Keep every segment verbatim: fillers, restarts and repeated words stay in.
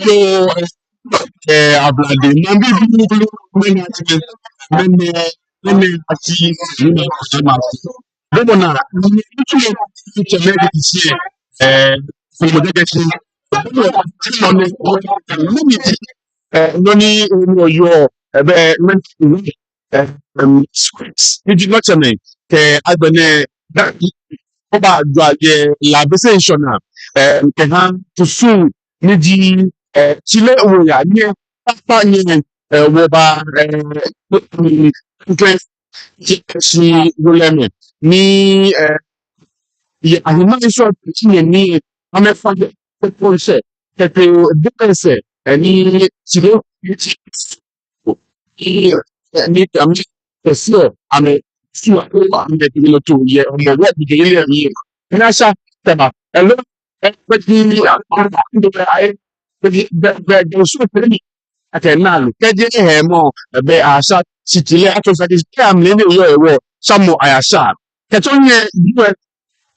Yoo, eh, Ablade, maŋbii blu blu, mɛni atsɛ, mɛni, mɛni atsɛ, mɛni atsɛ, mɛni atsɛ. Bɔbɔ naa, ni tsɛ, tsɛ mɛni atsɛ, eh, fɔmɔ jɛkɛ shi. Bɔbɔ, tsɛ nɔ ni, nɔ ni, eh, nɔ ni, eh, nɔ yɔɔ, eh, bɛ, mɛni, eh, em, scripts. Ni ji nɔ tsɛmɛi, kɛ agbɛnɛ, da, obaajɔɔ yɛ La Base ŋshɔnaa, eh, kɛha kusum ni ji, eh, Tsilɛ Woya nyɛ, kpakpa nyɛ, eh, wɔba, eh, kɛ, kɛ, shi wolɛmɛi, ni, eh, yɛ ahiɛmanso tsɛ nyɛ ni, amɛfa yɛ, kɛ kɔnsɛ, kɛ kɛ, dɛsɛ, eh, ni, Tsilɛ, ni, eh, ni, amɛ, kɛ sɛ, amɛ, sua, amɛ, kɛ lɔ to, yɛ, amɛ, wɔ, bi, kɛ, yɛ, yɛ, ni asha, tɛba, ɛlɔ, eh, bɛ, ni, a, a, a, bɛ, ai, bɛ, bɛ, bɛ, bɛ, so, bɛ, ni, akɛ naa lo. Kɛji ehɛɛ mɔ, ebɛ asha shi Tsilɛ atsɔ sa kɛ shi kɛ amrɔ ni yɔɔ hewɔ shamɔ ayasha. Kɛtsɔ nyɛ,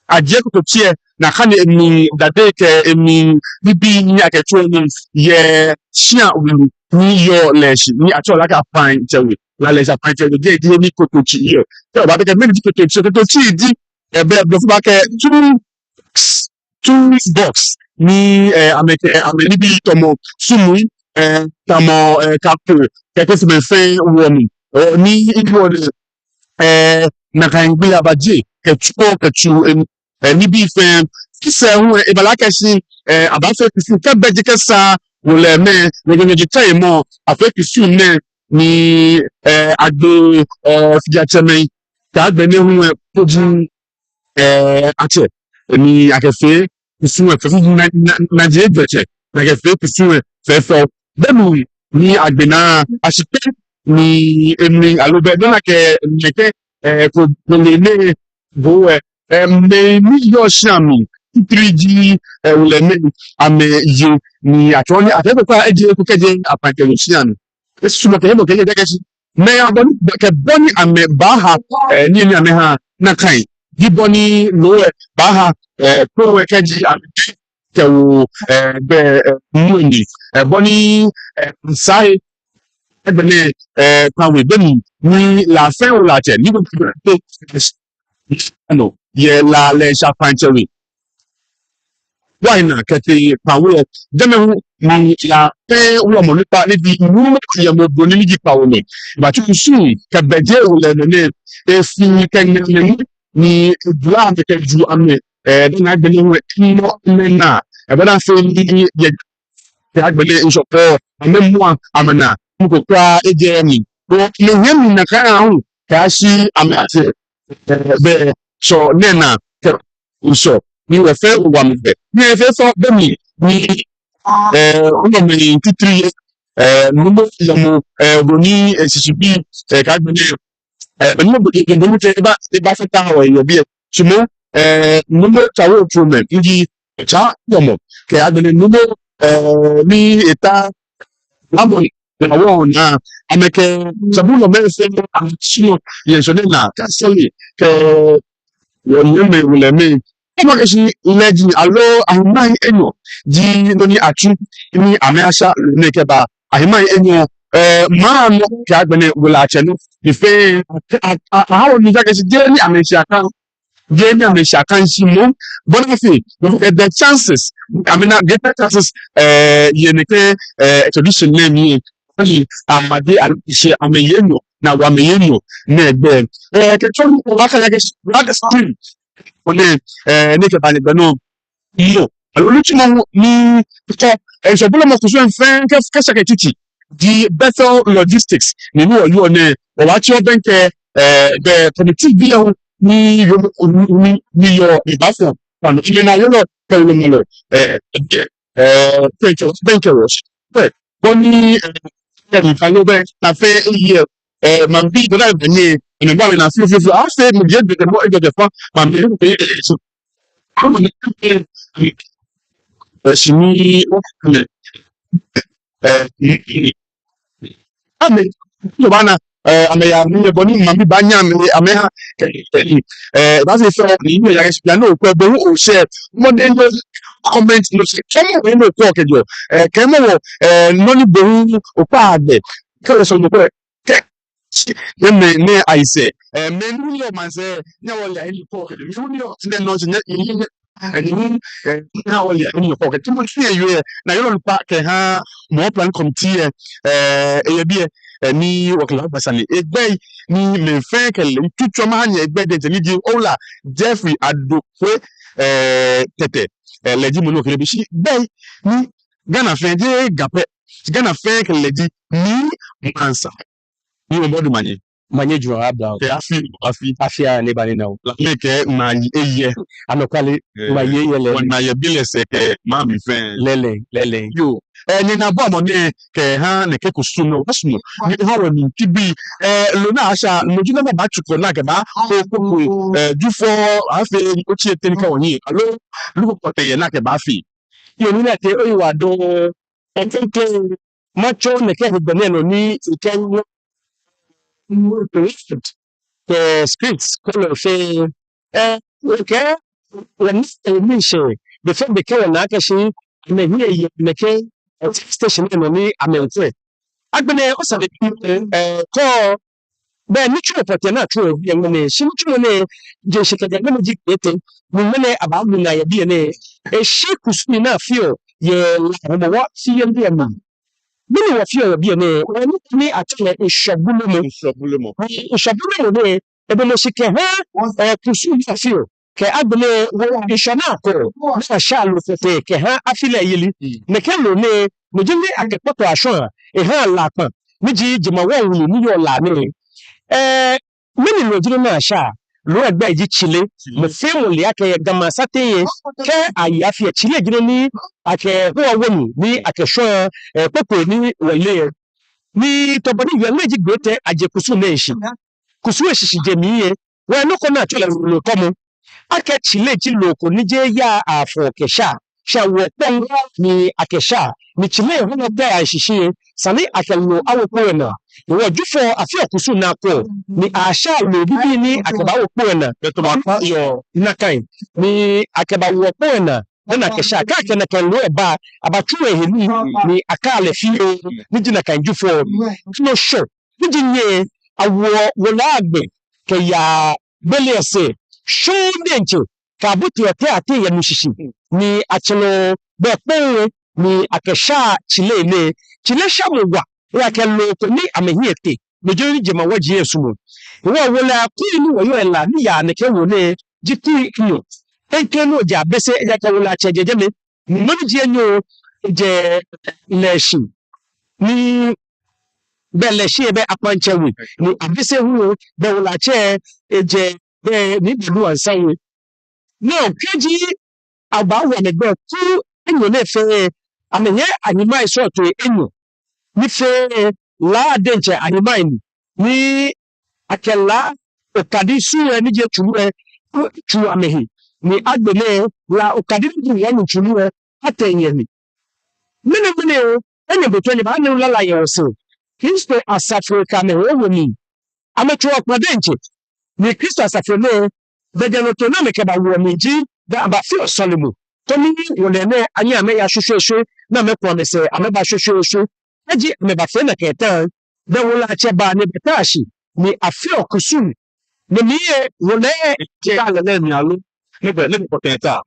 ajie kototsiɛ, nakai ni emli dade kɛ emli nibii ni akɛtsuɔ nii yɛ shia wulu ni yɔɔ Leshi ni atsɛɔ lɛ akɛ Apaitsɛ We. La Leshi Apaitsɛ We, jɛi ji he ni kototsi yɔɔ. Kɛ obabi akɛ mɛni ji kototsi, kototsi ji, ebɛ, blɔfo baakɛɛ two two box ni, eh, amɛkɛ, eh, amɛnibii tamɔ sumui, eh, tamɔ, eh, kakpo, kɛkɛ sɛmɛ fɛɛ woɔ mli. Oh, ni iwɔ lɛ, eh, nakai gbi lɛ abajie, kɛtsuɔ, kɛtsu, eh, eh, nibii fɛɛ. Kɛ sɛɛ hu, eh, eba lɛ akɛ shi, eh, abaafee kusum, kɛ bɛ ji kɛ sa, wolɛmɛi, nyɔji nyɔji tɛ emɔ, afee kusum nɛɛ, ni, eh, agbe, eh, fijatsɛmɛi, kɛ agbɛnɛ hu, eh, koji, eh, atsɛ, ni akɛfee kusum lɛ fɛfɛo, na, na, naji ejwɛ tsɛ, ni akɛfee kusum lɛ fɛfɛo. Be mli ni agbe naa, ashikpɛ ni emli aloo be ni akɛ nɛkɛ, eh, ko, ko le ne bo, eh, eh, mɛi ni yɔɔ shia mli, titri ji, eh, wolɛmɛi, amɛye ni atsɔɔ ni akɛ ko kwa eje ko kɛjɛ Apaitsɛ We shia mli. Esu mɔ kɛ he mɔ kɛ he jɛkɛ shi. Mɛi abɔ ni, kɛ bɔ ni amɛbaaha, eh, nii ni amɛha nakai. Ji bɔ ni loo lɛ baaha, eh, kpoo lɛ kɛji amɛkɛwo, eh, gbɛ, eh, mɔ ni, eh, bɔ ni, eh, nsa he, Agbɛnɛ, eh, Kpa We, be mli ni La fɛɛ wulɔmɛi atsɛ, ni gbɛ nɔ yɛ La Lɛnshia Kpantsɛ We. Wɔyi naa kɛtee Kpa We lɛ, jɛmɛ hu ni La fɛɛ wulɔmɔ onukpa ni ji Numo Yemo Obroni ni ji Kpa We nɔ, ebatsu kusum kɛbɛje wulɔmɛi nɛɛ, efi kɛ ŋmɛnɛ ni ebula amɛ kɛju amɛ, eh, dani agbɛnɛ hu lɛ, nɔ amɛnaa, ebana fɛɛ ni yɛ kɛ agbɛnɛ ŋshɔkpɔ, amɛmua amɛnaa, mɔ ko kwraa ejɛ mli. Bɔ ni yɛ mli nakai aahu, kɛyashi amɛ atsɛ, eh, bɛ shɔ nɛɛ naa, kɛ ŋshɔ, ni wɔ fɛɛ wɔwa mli bɛ. Ni efee sɔ be mli, ni, eh, wulɔmɛi titri, eh, Numo Yemo, eh, Obroni, eh, shishibii, eh, kɛ agbɛnɛ, eh, Numo Obroni, Numo Obroni, eba, ebafata wɔ yɛ biɛ. Shi moŋ, eh, Numo Tsawo Otromɛ, ni ji Tsa Yɔmɔ, kɛ agbɛnɛ Numo, eh, ni eta Lamɔ ni wɔnaa, amɛkɛ Sabu lɔ mɛi fɛɛ amɛtsi nɔ yɛ ŋshɔ nɛɛ naa, kɛ sɔlemɔ kɛ wɔnyɛmimɛi wulɔmɛi. Kɛ makɛɛ shi lɛji aloo ahemai enyɔ ji nɔ ni atsu ni amɛyasha loo nɛɛ kɛba. Ahemai enyɔ, eh, maŋ nɔ kɛ agbɛnɛ wulɔmɛi atsɛ nɔ. Ni fɛɛ, a, a, a, awo ni ja kɛ shi jeee ni amɛshi akɛ jeee ni amɛshi akɛ shi moŋ, bɔ ni afee, the chances, I mean, greater chances, eh, yɛ nɛkɛ, eh, tradition nɛɛ mli, ni amɛdɛŋ, amɛshi amɛyi enyɔ, ni awo amɛyi enyɔ, nɛgbɛ. Eh, kɛ tsɔ ni wɔkɛɛ akɛ shi, that stream, one, eh, ni kɛba nɛgbɛ nɔ, no, aloo nitsumɔ ni, kɛ, eh, ŋshɔbulɔmɔ kusum fɛɛ, kɛ, kɛ sɛkɛ titi, ji Bethel Logistics, ni no wɔyɔɔ nɛɛ, wɔbaatsɛ wɔbɛŋkɛ, eh, bɛ committee bii ahu, ni yɔɔ, ni, ni, ni yɔɔ, ni baafɔ, kpanu, ni naa yɔɔ lɛ, kɛ wulɔmɔ lɛ, eh, eh, eh, kɛ, kɛ, bɛŋkɛ wɔ shi. Bɛ, bɔ ni, eh, kɛ ni ka lɛ bɛ, naa fɛɛ eyɛ, eh, maŋbii, dɔdɔ bɛ ni, ni bɔ ni naa fioo, fioo, fioo, afee, mɔ jɛ, jɛ, jɛ, mɔ, jɛ, jɛ, fa, maŋbii, eh, so, eh, shi ni, eh, amɛ, no baana, eh, amɛya, amɛ bɔ ni maŋbii baanyɛ amɛ, amɛha, eh, baafee fɛɛ ni, ni ya, ya, no, kwɛ, bo hu oshare, mɔ ni no comment, no, shi, kɛ mɔ hu no ko kɛjɛ, eh, kɛ mɔ hu, eh, nɔ ni bo hu okpa gbɛ, kɛ lɛ sɔ no kwɛ, kɛ, nɛɛ, nɛɛ, nɛɛ, ayisɛɛ, eh, mɛi ni yɔɔ maŋsɛɛ, ni wɔle ayi ni ko kɛjɛ, mɛi ni yɔɔ, nɛɛ, nɔ, shi, nɛɛ, nɛɛ, eh, ni, eh, ni wɔle ayi ni ko kɛjɛ, Timothy, eh, yɔɔ, eh, naa yɔɔ lɛ onukpa kɛha, mɔ planning committee, eh, eh, eyɛ biɛ, eh, ni wɔkɛ lɛ agba sane, egbɛi, ni mɛi fɛɛ kɛ lɛ, tsutsu maha nyɛ egbɛi diɛŋtsɛ ni ji, Owula Jeffrey Adokwe, eh, Tetteh, eh, lɛ ji mɔ ni okɛ lɛ bi shi, gbɛi, ni Ghana fɛɛ, jeee Ga pɛ, Ghana fɛɛ kɛ lɛ ji, Nii Mansa. Ni wɔbɔ bo manye. Manye juro abla. Kɛ afi, afi. Afi aya ni eba nina o. La mɛi kɛ maŋ yi eyɛ. Anɔkwale, eh, maŋ yi eyɛ lɛ. Wɔna yɛ bi lɛ sɛɛ kɛ maŋ mli fɛɛ. Lɛɛlɛŋ, lɛɛlɛŋ. Yoo. Eh, ni naa bɔ mɔ ni kɛha nɛkɛ kusum nɛɛ, wɔsumɔɔ. Ni ha wɔ ni kibii. Eh, loo ni asha, loo ji nɔ ni abaatsu kɔ ni akɛba. Ko, ko, ko. Eh, Jufɔ, afee, otsi etɛ ni ka wɔnyiɛ. Aloo, loo ko kɔtɛ yɛ ni akɛbaafee. Yoo, ni naa tee, oyiwaladɔŋŋ. Ɛtɛŋtɛ, matsɔ nɛkɛ hegbɛ nɛɛ nɔ ni ekɛ wɔ, kɛ script, kɛ lɛ fɛɛ, eh, kɛ, wɔnaa, eh, mission, be fɛɛ be kɛ wɔna akɛ shi, amɛhiɛ yɛ nɛkɛ, eh, station nɛɛ nɔ ni amɛmiikwɛ. Agbɛnɛ, osa de, eh, kɔ, bɛ nitsumɔ pɔtɛɛ ni atsuɔ yɛ biɛ ŋmɛnɛ, shi nitsumɔ nɛɛ, jeee shi kɛjɛ ŋmɛnɛ ji kɛtee, ni ŋmɛnɛ abaamu naa yɛ biɛ nɛɛ, eshi kusum ni afeɔ yɛ La Hɔmɔwɔ afi yeli lɛ mli. Mɛni wɔfeɔ yɛ biɛ nɛɛ, wɔnu ni atsɛɔ lɛ ŋshɔbulɔmɔ. Ŋshɔbulɔmɔ. Ŋshɔbulɔmɔ nɛɛ, ebɛ mɔ shi kɛha, eh, kusum ni afeɔ. Kɛ agbɛnɛ wɔ ŋshɔ ni akɔ, ni asha loo kɛtee kɛha afi lɛ yeli. Mm. Nɛkɛ loo nɛɛ, no ji ni akɛkpɔtɔ ashwaa, ehaa La kpãa, ni ji jemawɔŋ wulu ni yɔɔ La nɛɛ. Eh, mɛni loo ji no ni ashaa, loo lɛ gbɛi ji Tsile, Tsile. Mɔ fɛɛ mɔ le akɛ Ga maŋ saŋŋ yɛ, kɛ aye afi lɛ Tsile ji no ni akɛhoɔ wonu, ni akɛshwaa, eh, kpokpoi ni wɔleɔ. Ni tamɔ bɔ ni yɔɔ lɛ ji gbɛ tɛ aje kusum nɛɛ shishi. Kusum lɛ shishijee mli lɛ, wɔ nɔ ko ni atsɛɔ lɛ loo kɔmɔ. Akɛ Tsile ji loo ko ni jeee yaa afɔɔ kɛshaa. Shi awoɔ kpɔŋ ni akɛshaa. Ni Tsile hu lɛ tɛ ashishi lɛ, esa ni akɛ loo awo kpoo lɛ naa. Ni wɔ Jufɔ afeɔ kusum ni akwɛɔ. Ni ashaa loo bibii ni akɛbaawo kpoo lɛ naa. Bɛ tamɔ akpa yɔɔ. Nakai. Ni akɛbaawo kpoo lɛ naa. Ni akɛ sha, kɛ akɛ nakai loo lɛ ba, abatsu ehe nii, ni akaa lɛ fioo, ni ji nakai Jufɔ lɛ. No shɔ, ni ji nyɛ, awoɔ wala gbɛ kɛyaa gbele lɛ sɛɛ, shɔŋŋ diɛŋtsɛ, kɛ aboteɔ tɛi ateŋ yɛ nu shishi, ni atsɛɔ lɛ bɛ kpɛŋ, ni akɛshaa tsile nɛɛ, tsile shamɔ wa, ejaakɛ loo ko ni amɛhiɛ tee, no ji nɔ ni jemawɔji lɛ sumɔɔ. Hewɔ wala kui ni wɔyɔɔ lɛ La ni yaa nɛkɛ wolo nɛɛ ji kui enyɔ. Klɛŋklɛŋ nɔ ji Abese, ejaakɛ walatsɛ jɛ jɛmɛ. Ni nɔ ni ji enyɔ, ejɛ Lɛshi. Ni bɛ Lɛshi lɛ bɛ Akpaŋtsɛ We. Ni Abese hu lɛ bɛ walatsɛ ejɛ, bɛ Nii Dadu Ansa We. Nɔ kɛji abaawo amɛgbɛi kui enyɔ nɛɛ fɛɛ, amɛyɛ ahimai srɔtoi enyɔ. Ni fɛɛ La diɛŋtsɛ ahimai ni. Ni akɛ La okadi suu lɛ ni ji tsuru lɛ tsu amɛhe. Ni agbɛnɛ La okadi ni ji La nu tsuru lɛ atɛ yɛ mli. Mɛni mɛni oo, enyɛ bo tɔ nyɛbaanyɛ lala yɛ wɔsɛɛ. Kristo asafo kɛ amɛhe ewo mli. Amɛtsuɔ kpa diɛŋtsɛ. Ni Kristo asafo nɛɛ, bɛ jɛmɛ nɔ too ni amɛkɛba wɔ mli ji, bɛ abafeɔ sɔlemɔ. Koni wala nɛɛ anyɛ amɛya shweshweeshwe, ni amɛku amɛsɛɛ amɛba shweshweeshwe. Kɛji amɛbafee nakai ta, bɛ walatsɛ baa ni ebata shi, ni afeɔ kusum. Ni mɛi lɛ, wala lɛ, kɛ lɛ lɛ mli aloo, ni bɛ, ni bɛ kɔtɛ ta.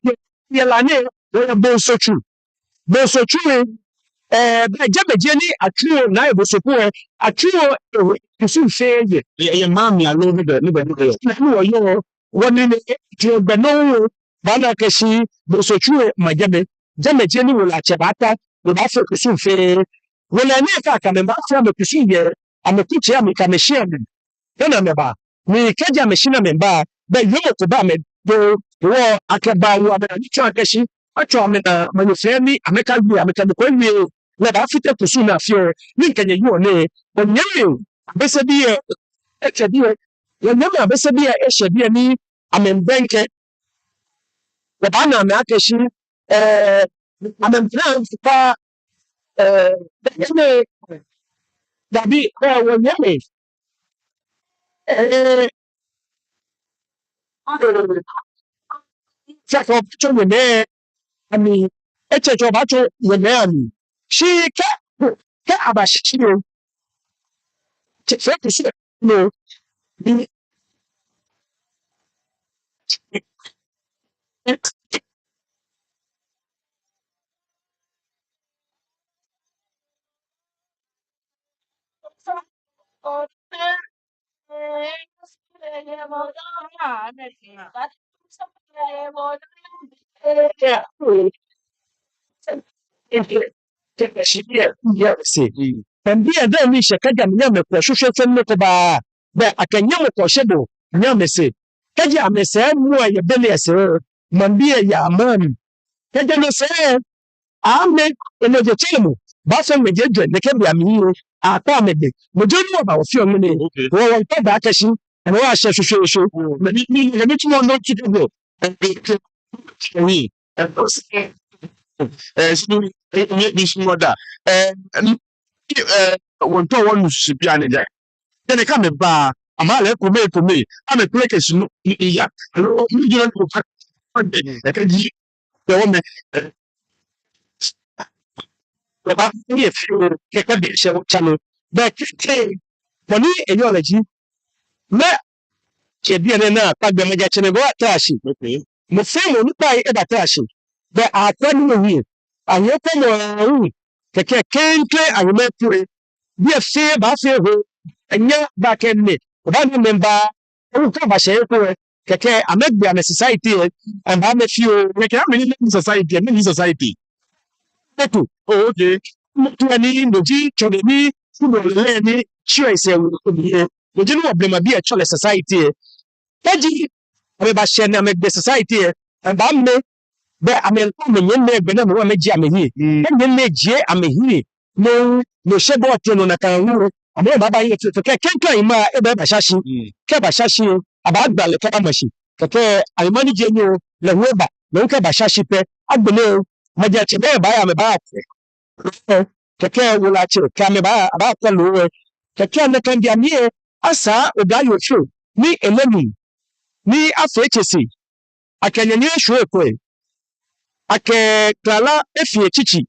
Yɛ La nɛɛ, wɔyɛ Bonso tsu. Bonso tsu lɛ, ɛɛ, bɛ jɛmɛ ji ni atsuɔ, ni yɛ Bonso ko lɛ, atsuɔ, ɛɛ, kusum fɛɛ yɛ. Yɛ, yɛ maŋ mli aloo ni bɛ, ni bɛ, ni bɛ yɔɔ. Ni wɔyɔɔ, wɔnine, tsuɔ gbɛ nɔ wɔ, baana akɛ shi, Bonso tsu lɛ ma jɛmɛ. Jɛmɛ ji ni walatsɛ baata, ni baafee kusum fɛɛ. Wala nɛɛ kɛ akɛ amɛbaafee amɛ kusum yɛ, amɛkutsei amli kɛ amɛshia amli. Kɛ ni amɛba, ni kɛji amɛshi ni amɛba, bɛ yoomo ko bɛ amɛdɛŋ, hewɔ akɛbaawo amɛ ni tsɔɔ akɛ shi, atsɔɔ amɛnaa, maŋ nɔ fɛɛ ni amɛkawie, amɛkɛ mɔ ko ewie, ni abaafite kusum ni afeɔ, ni mikɛ nyɛ wieɔ nɛɛ, wɔnyɛmi Abesebii lɛ, etsɛbii lɛ, wɔnyɛmi Abesebii lɛ, eshɛbii lɛ ni amɛmiibɛŋkɛ, wɔbaana amɛ akɛ shi, ɛɛ, amɛmiiplɛŋ pa, ɛɛ, bɛ jɛmɛ, dabi, ɛɛ, wɔnyɛmi, ɛɛ, tsɛ kɛ obaatso nyɛmɛi amli, etsɛ kɛ obaatso nyɛmɛi amli. Shi kɛ, kɛ abashi shi lɛ, tsɛ fɛɛ kusum lɛ nɔ. Maŋbii lɛ, dani mishɛ kɛji amɛnyɛ amɛkwɛ shweshweeshwe nɔ ko ba, bɛ akɛ nyɛmɔ ko shɛ bo, nyɛ amɛsɛɛ. Kɛji amɛsɛɛ mɔ yɛ bɛlɛ sɛɛ, maŋbii lɛ yaa maŋ mli. Kɛji amɛsɛɛ, amɛ, enɔ jɛ tsɛmɔ, baafee ŋmɛji ejwɛ, nɛkɛ be amli lɛ, akpa amɛ gbɛ. Mɔ jɛ nɔ ba wɔfeɔ ŋmɛnɛ. Okay. Wɔ, wɔkpa ba akɛ shi, ɛɛ, wɔshɛ shweshweeshwe. Mm. Mɛ ni, ni, ni, ni tsumɔ nɔ tsu kɛ bɔ. Ɛɛ, ɛɛ, ɛɛ, ɛɛ, ɛɛ, ɛɛ, ɛɛ, ɛɛ, wɔntɔ wɔnu shishi bianɛ jɛ. Tɛni kɛ amɛba, amɛle kome kome, amɛkpeleke shi nɔ ni eya. Aloo, mi jɛ nɔ ko fa, fa de, ɛɛ, kɛji, bɛ wɔmɛ, ɛɛ, bɛ ba, ni efee o, kɛkɛ bɛ shɛ o, tsɛ nɔ. Bɛ kɛkɛ, bɔ ni eyɔɔ lɛ ji, mɛi, tsɛ bianɛ naa, kpa gbɛ maŋtsɛmɛi baata shi. Okay. Mɔ fɛɛ mɔ ni kpa lɛ ebaata shi. Bɛ akpa ni mɔ hiɛ. Ahiɛ kɔmɔ awu. Kɛkɛ klɛŋklɛŋ ahiɛ mɛi pue. Biɛ fɛɛ baafee ho. Enya ba kɛ nɛ. Obaana mɛi baa. Ewu kɛ bashɛ eko lɛ. Kɛkɛ amɛgbe amɛ society lɛ. Amɛba amɛ fioo. Kɛkɛ amɛ ni society, amɛ ni society. Eto. Oh, okay. Mɔ tsu lɛ ni no ji tsɔne ni, kudo lɛ ni, tsɔ esɛɛ wu, no ji nɔ ni wɔ blema bii lɛ tsɛɔ lɛ society lɛ. Kɛji amɛbashɛ ni amɛgbe society lɛ, amɛba amɛ, bɛ amɛ, amɛnyɛ nɛɛ gbɛ ni amɛwo amɛjie amɛhiɛ. Mm. Kɛ nyɛ nɛɛ jie amɛhiɛ, no, no shɛ bɔ tɛ nɔ nakai wu. Amɛbaaba hiɛ tete, kɛ klɛŋklɛŋ ahiɛ mɛi lɛ, ebɛ basha shi. Mm. Kɛ basha shi lɛ, abaagba lɛ kɛbama shi. Kɛkɛ ahiɛ mɛi ni ji enyɔ lɛ hu eba, lɛ hu kɛ basha shi pɛ, agbɛnɛ, maŋtsɛmɛi baaya amɛbaakwɛ. Kɛkɛ walatsɛ, kɛ amɛba, abaakwɛ loo lɛ. Kɛkɛ nakai be amli lɛ, asaa oblayoo fioo, ni ele mli, ni afee tsese, akɛ nyanyara shwie ekwɛ. akɛ klala efee etsitsi.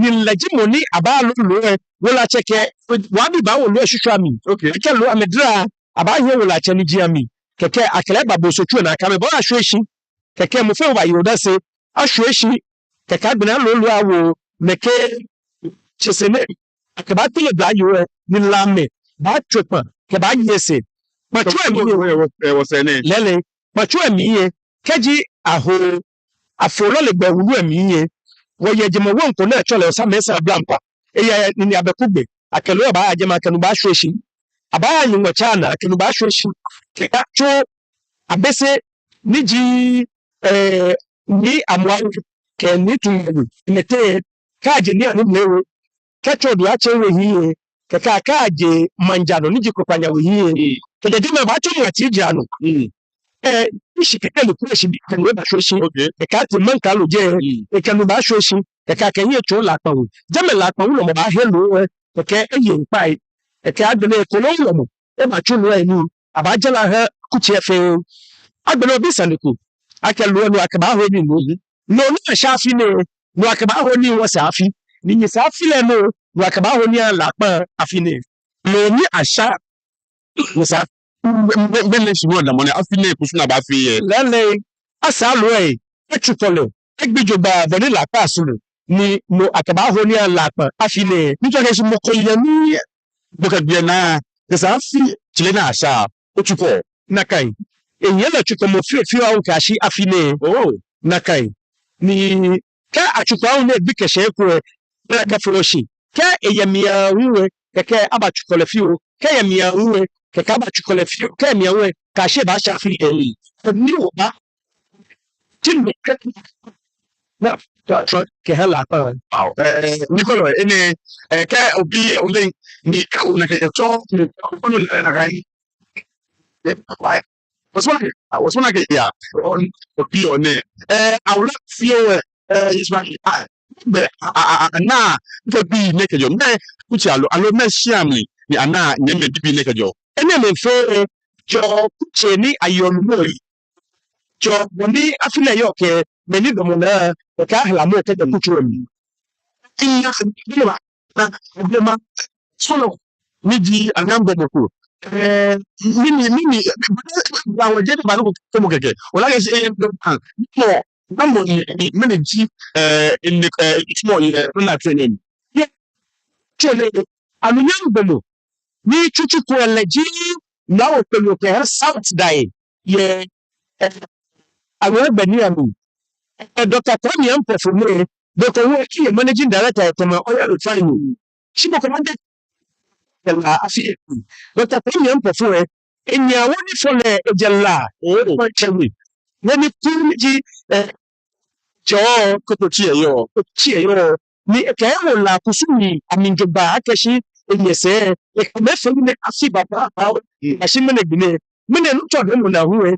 Ni lɛ ji mɔ ni abaalo loo lɛ, wulatsɛ kɛ wulabi baawo loo lɛ shwishwi amli. Kɛkɛ loo lɛ amɛdara, abaahiɛ wulatsɛ ni ji amɛ. Kɛkɛ akɛ lɛ aba Bosotsu lɛ naa, akɛ amɛbaashwie shi. Kɛkɛ mɔ fɛɛ mɔ baaye odase, ashwie shi. Kɛkɛ agbɛnɛ aloo loo lɛ awo nɛkɛ tsese nɛɛ, akɛbaatele blayoo lɛ, ni lamɛi baatswa kpaa kɛbaaye sɛɛ. Kpatsu lɛ mli lɛ, lɛɛlɛŋ, kpatsu lɛ mli lɛ, kɛji aho, afo lɔle gbɛ wulu lɛ mli lɛ, wɔyɛ jɛmɛ wɔŋ ko ni atsɛɔ lɛ Osa Mɛnsa Ablampa. Eyɛ Nii Abɛku gbɛ, akɛ loo lɛ baaya jɛmɛ akɛ nu baashwie shi. Abaaya Nyɔŋmɔ Tsaa naa akɛ nu baashwie shi. Kɛkɛ atsɔ Abese ni ji, eh, Nii Amoawe kɛ Nii Tumawe, amɛtee, kɛ́ aje Nii Anumle We, kɛ́ atsɔ Odoi Atsɛŋ We hiɛ, kɛkɛ akɛje Manjanɔ ni ji Kpokpanya We hiɛ. Kɛjɛ jɛmɛ abaatsɔ Maŋtsɛ Djanɔ. Eh, ni shi kɛkɛ ni kule shi bi kɛ nu lɛ baashwie shi. Kɛkɛ ati Maŋkralo jɛi, kɛkɛ nu baashwie shi. Kɛkɛ akɛ hiɛ tsɔ Lakpa We. Jɛmɛ Lakpa wulɔmɔ baahe loo lɛ, kɛkɛ eye ŋkpai. Kɛkɛ agbɛnɛ Kolo wulɔmɔ ebaatsu loo lɛ nii, abaajara aha kutsei lɛ fɛɛ. Agbɛnɛ obi sane ko, akɛ loo lɛ nɔ akɛbaaho nii nɔ. Loo ni asha afi nɛɛ, nɔ akɛbaaho nii wɔsɛɛ afi. Ni nyɛsɛɛ afi lɛ nɔ, nɔ akɛbaaho nii aha Lakpa afi nɛɛ. Loo ni asha, nyɛsɛɛ, mɛni shi mɔ damɔ ni afi nɛɛ kusum ni abaafee lɛ. Lɛɛlɛŋ, asaa loo lɛ, atsukɔ lɛ, egbi jogbaŋŋ bɔ ni Lakpa sumɔɔ, ni nɔ akɛbaaho nii aha Lakpa afi nɛɛ. Ni tsɔɔ akɛ shi mɔ ko yɛ ni bo kɛ gbi lɛ naa, nyɛsɛɛ afi tsile ni asha, otsukɔ. Nakai. Ehiɛ lɛ tsukɔmɔ fioo fioo aahu kɛyashi afi nɛɛ. Nakai. Ni kɛ́ atsukɔ aahu ni egbi kɛshɛ eko lɛ, ni akɛfo shi. Kɛ́ eyɛ mli aahu lɛ, kɛkɛ abaatsukɔ lɛ fioo. Kɛ́ eyɛ mli aahu lɛ, kɛkɛ abaatsukɔ lɛ fioo. Kɛ́ eyɛ mli aahu lɛ, kɛyashi ebaasha afi lɛ. Ni wɔba. Ti mi kɛ na, kɛha Lakpa. Wow. Eh, Nikolai, enɛ, eh, kɛ́ obi ole ni kɛ́ ona kɛ tsɔ, ni kɛ́ ona kɛ Wɔsumɔɔ akɛ, ah, wɔsumɔɔ akɛ, ya, obi onɛ. Eh, awula fioo lɛ, eh, yisma, ah, bɛ, ah, ah, ah, ah, naa, kɛ bii nɛɛ kɛjɛɔ, mɛɛ, kutsei aloo, aloo mɛɛ shia mli, ni anaa, nyɛmimɛi bii nɛɛ kɛjɛɔ. Enɛɛmɛi fɛɛ, jɛɔ kutsei ni ayɔɔ nɔ lɛ. Jɛɔ bɔ ni afi lɛ yɔɔ kɛ, mɛi ni damɔ naa, kɛ ahala mɔ kɛjɛ kutsei lɛ mli. Iya, ni ba, na, ni ma, sɔlɔ, ni ji anambɔmɔ ko. Eh, mɛni, mɛni, ba wɔ jɛ ni ba nɔ ko mɔ kɛkɛ. Wala kɛ shi, eh, mɔ, mɔ ni, mɛni ji, eh, ni, eh, mɔ, eh, na tsɛ nɛ. Yɛ, tsɛ nɛ, anunyam bɛmɔ. Ni tsutsu ko lɛ ji, na wɔ pɛ yɔ kɛ ha South Dayi. Yɛ, eh, awɛ gbɛ ni anu. Eh, Doctor Kwame Ampofo nɛ, bɛ ko wɔ ki yɛ managing director yɛ Tema Oil Refinery. Shi bɛ ko mande, kɛ La afi. Doctor Kwame Ampofo lɛ, enyɛ awo ni fɔ lɛ, ejɛ La. Oh. Maŋtsɛ We. Nɛ ni ku ni ji, eh, jɛɔ, kɛ ko tsi eyɔɔ, ko tsi eyɔɔ. Ni ekɛ ewo La kusum mli amli jogbaŋŋ akɛ shi enyɛ sɛɛ, ekɛ mɛi fɛɛ ni afi baba, baba, ashi mɛni gbi nɛ, mɛni nɔ tsɔ dɛ mɔ na hu lɛ.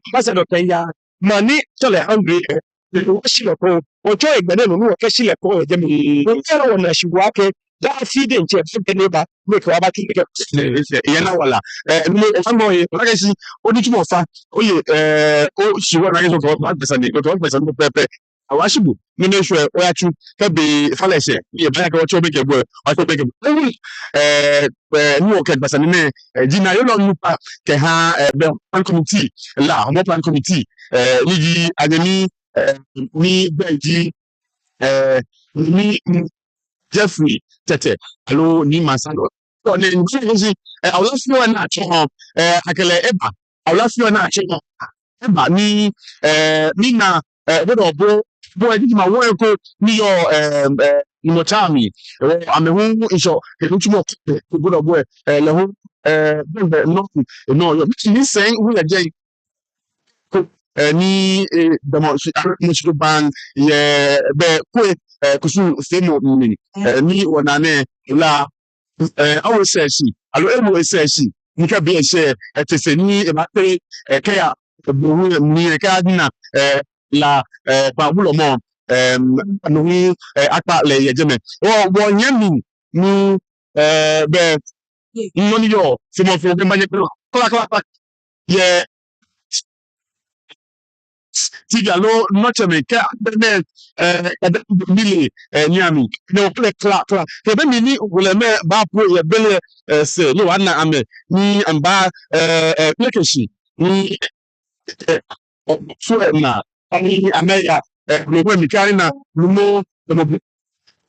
Ambassador kɛ ya, mɔ ni tsɔ lɛ hungry lɛ, ni wɔshi lɛ kɔ, wɔtsɔ egbɛ nɛɛ nɔ ni wɔkɛshi lɛ kɔ yɛ jɛmɛ. Wɔkɛ lɛ wɔna shi wɔkɛ, daa afi diɛŋtsɛ, fɛɛ ni eba, ni ekɛ wɔ aba tsu ni kɛ. Eyɛ naa wala. Eh, numo, ofainɛ, eh, ona akɛ shi, onitsumɔ fa, oye, eh, oshi wɔ na akɛ shi, okɛ wɔ gbɛ sane, okɛ wɔ gbɛ sane pɛpɛɛpɛ. Awɔ ashi bo, ni mɛi shwɛ, oyatsu, kɛ be fa lɛ shɛ, ni ebaaya kɛ wɔtsɔ be kɛ bo, wɔtsɔ be kɛ bo. Eh, eh, ni wɔkɛ gbɛ sane nɛɛ, eh, ji naa yɔɔ lɛ onukpa, kɛha, eh, bɛ plan committee, La, Hɔmɔwɔ plan committee, eh, ni ji anyɛmi, eh, ni bɛ ji, eh, ni, mm, Jeffrey Tetteh, aloo Nii Mansa Dɔte. Tɔ, ni, ni, ni, eh, awula fioo lɛ naa tsɔ, eh, akɛ lɛ eba, awula fioo lɛ naa tsɔ, eba ni, eh, ni na, eh, bo dɔ bo, bo, eh, ni ma wɔ eko, ni yɔɔ, eh, eh, ni mɔ tsa mi, eh, amɛ hu, ŋshɔ, eh, nitsumɔ, eh, bo dɔ bo, eh, lɛ hu, eh, bɛ, bɛ, nɔ, nɔ, yɔɔ, ni sɛɛ, hu yɛ jɛi, eh, ni, eh, damɔ shi, ah, mɔ shi ko baŋ, yɛ, bɛ, kwe, eh, kusum feemɔ mli, eh, ni wɔna nɛɛ, La, eh, awo esɛɛ shi, aloo ewo esɛɛ shi, ni kɛ be eshɛ, eh, tɛsɛ ni, eh, ebaatere, eh, kɛya, eh, bo hu, eh, mli, eh, kɛya ni na, eh, La, eh, kpa wulɔmɔ, eh, no hu, eh, akpa lɛ yɛ jɛmɛ. Wɔ, wɔnyɛmi, ni, eh, bɛ, nɔ ni yɔɔ, feemɔ, feemɔ, kɛ manyɛ, kla, kla, kla, yɛ, T V aloo nɔtsɛmɛi kɛ abɛ nɛɛ, eh, abɛ mile, eh, ni ami. Ni wɔkpɛlɛ kla, kla. Kɛ be mli ni wolɛmɛi baapo yɛ be lɛ, eh, sɛɛ, ni wɔna amɛ, ni amɛba, eh, eh, kpeleke shi. Ni, eh, so, eh, na, ani amɛya, eh, lumɔ mi kɛ ani na, lumɔ, lumɔ bu.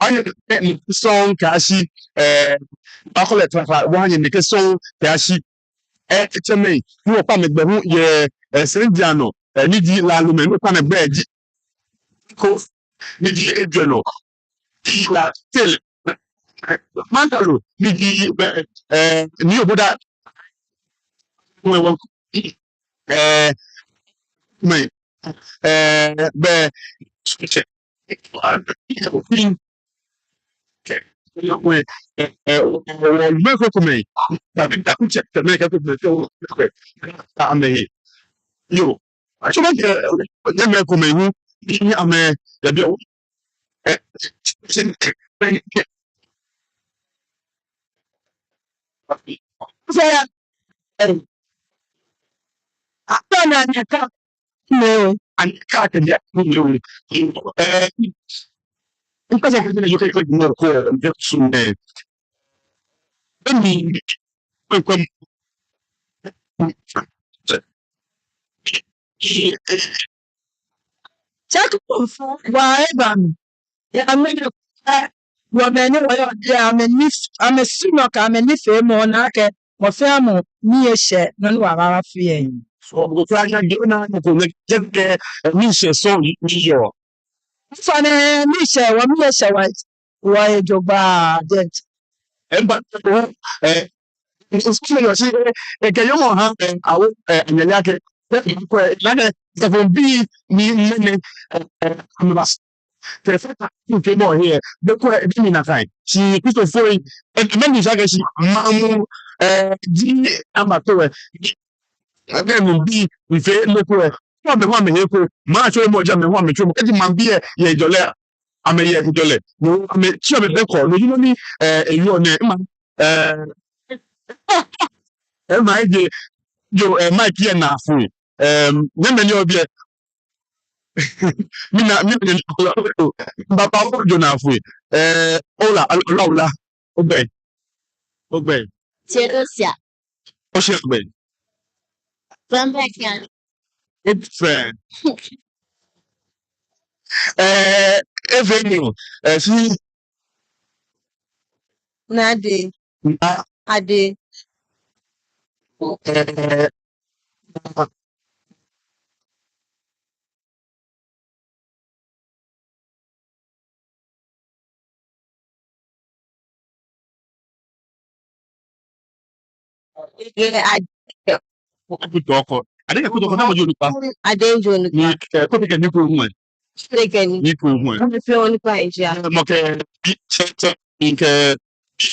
Ani, eh, ni sɔŋŋ kɛyashi, eh, baakɔ lɛ kla, kla, wɔha nyɛ nɛkɛ sɔŋŋ kɛyashi. Eh, tsɛmɛi, ni wɔkpa amɛ gbɛ hu yɛ, eh, sɛnja nɔ, eh, ni ji la lumɛi, ni wɔkpa amɛ gbɛ ji. Ko, ni ji ejwɛ nɔ. Ji la tɛlɛ. Mantalo, ni ji, eh, eh, ni oboda. Mɛ wɔ, eh, mɛ, eh, bɛ, mɛ ko ko mɛ, tabi taku tsɛ, tɛ mɛ kɛ ko mɛ, tɛ o, amɛ he. Yoo, atsɔɔ akɛ, nyɛmɛi komɛi hu, ni amɛ, yɛ biɛ, eh, fɛɛ, eh, atɔ na nyɛka, mɛ o, anyɛka kɛ nyɛ, mɛ o, eh, nkasa kɛ nyɛ, yɔ kɛ, kɛ, mɛ ko, eh, mɛ su, eh, emi, mɛ ko, Tsɛ Kuku fo wa eba mli. Ya mɛni, eh, wɔmɛi ni wɔyɔɔ biɛ, amɛnif-, amɛsumɔɔ kɛ amɛnifeemɔ naa akɛ mɔ fɛɛ mɔ miishɛɛ nɔ ni wɔbaafee yɛ. So, mɔ ko fɛɛ anya jɛ na mɔ ko nɛkɛ, eh, miishɛɛ sɔŋŋ ni yɔɔ. Fane miishɛɛ wɔ, miishɛɛ wɔ, wɔhe jogbaŋŋ, jɛnti. Ɛɛ, ba, ɛɛ, ɛɛ, ɛɛ, kɛ yɔɔ mɔ ha, ɛɛ, awo, ɛɛ, anyɛle akɛ, ɛɛ, kɔ, ɛɛ, nanɛ, sɛfo bi, ni, ni, ni, ɛɛ, ɛɛ, amɛba. Tɛ fata, ni kɛ mɔ he, ɛɛ, be ko, ɛɛ, bi mi nakai. Shi Kristofoi, ɛɛ, mɛni sa kɛ shi, mamu, ɛɛ, ji, ama to, ɛɛ, Akɛ mɔ bi, mifee nɔ ko, eh. Tsɔ amɛ hu amɛhe ko. Maŋ tsɔ mɔ ja amɛ hu amɛtsɔ mɔ. Kɛji maŋbii yɛ hejɔlɛ, amɛyɛ hejɔlɛ. No amɛtsɔ amɛ bɛ ko. No ji nɔ ni, eh, eyɔɔ nɛ. Ema, eh, ema eje, jo, eh, Mike yɛ naa foi. Eh, nyɛmɛi ni yɔɔ biɛ. Mina, mina, baba ojo naa foi. Eh, ola, ola, ola. Ogbɛi. Ogbɛi. Theodosia. Oshi ogbɛi. Bamba Kian. Good friend. Eh, Avenue. Eh, si. Nade. Na. Ade. Eh, Ade. Kutu Oko. Ade kɛ Kutu Oko, namɔ ji onukpa? Ade ji onukpa. Ni, eh, Kutu kɛ Niku hu ɛ? Kutu kɛ Niku. Niku hu ɛ? Mɔ fɛɛ onukpa eji a. Mɔ kɛ bi tsɛ tsɛ, ni kɛ,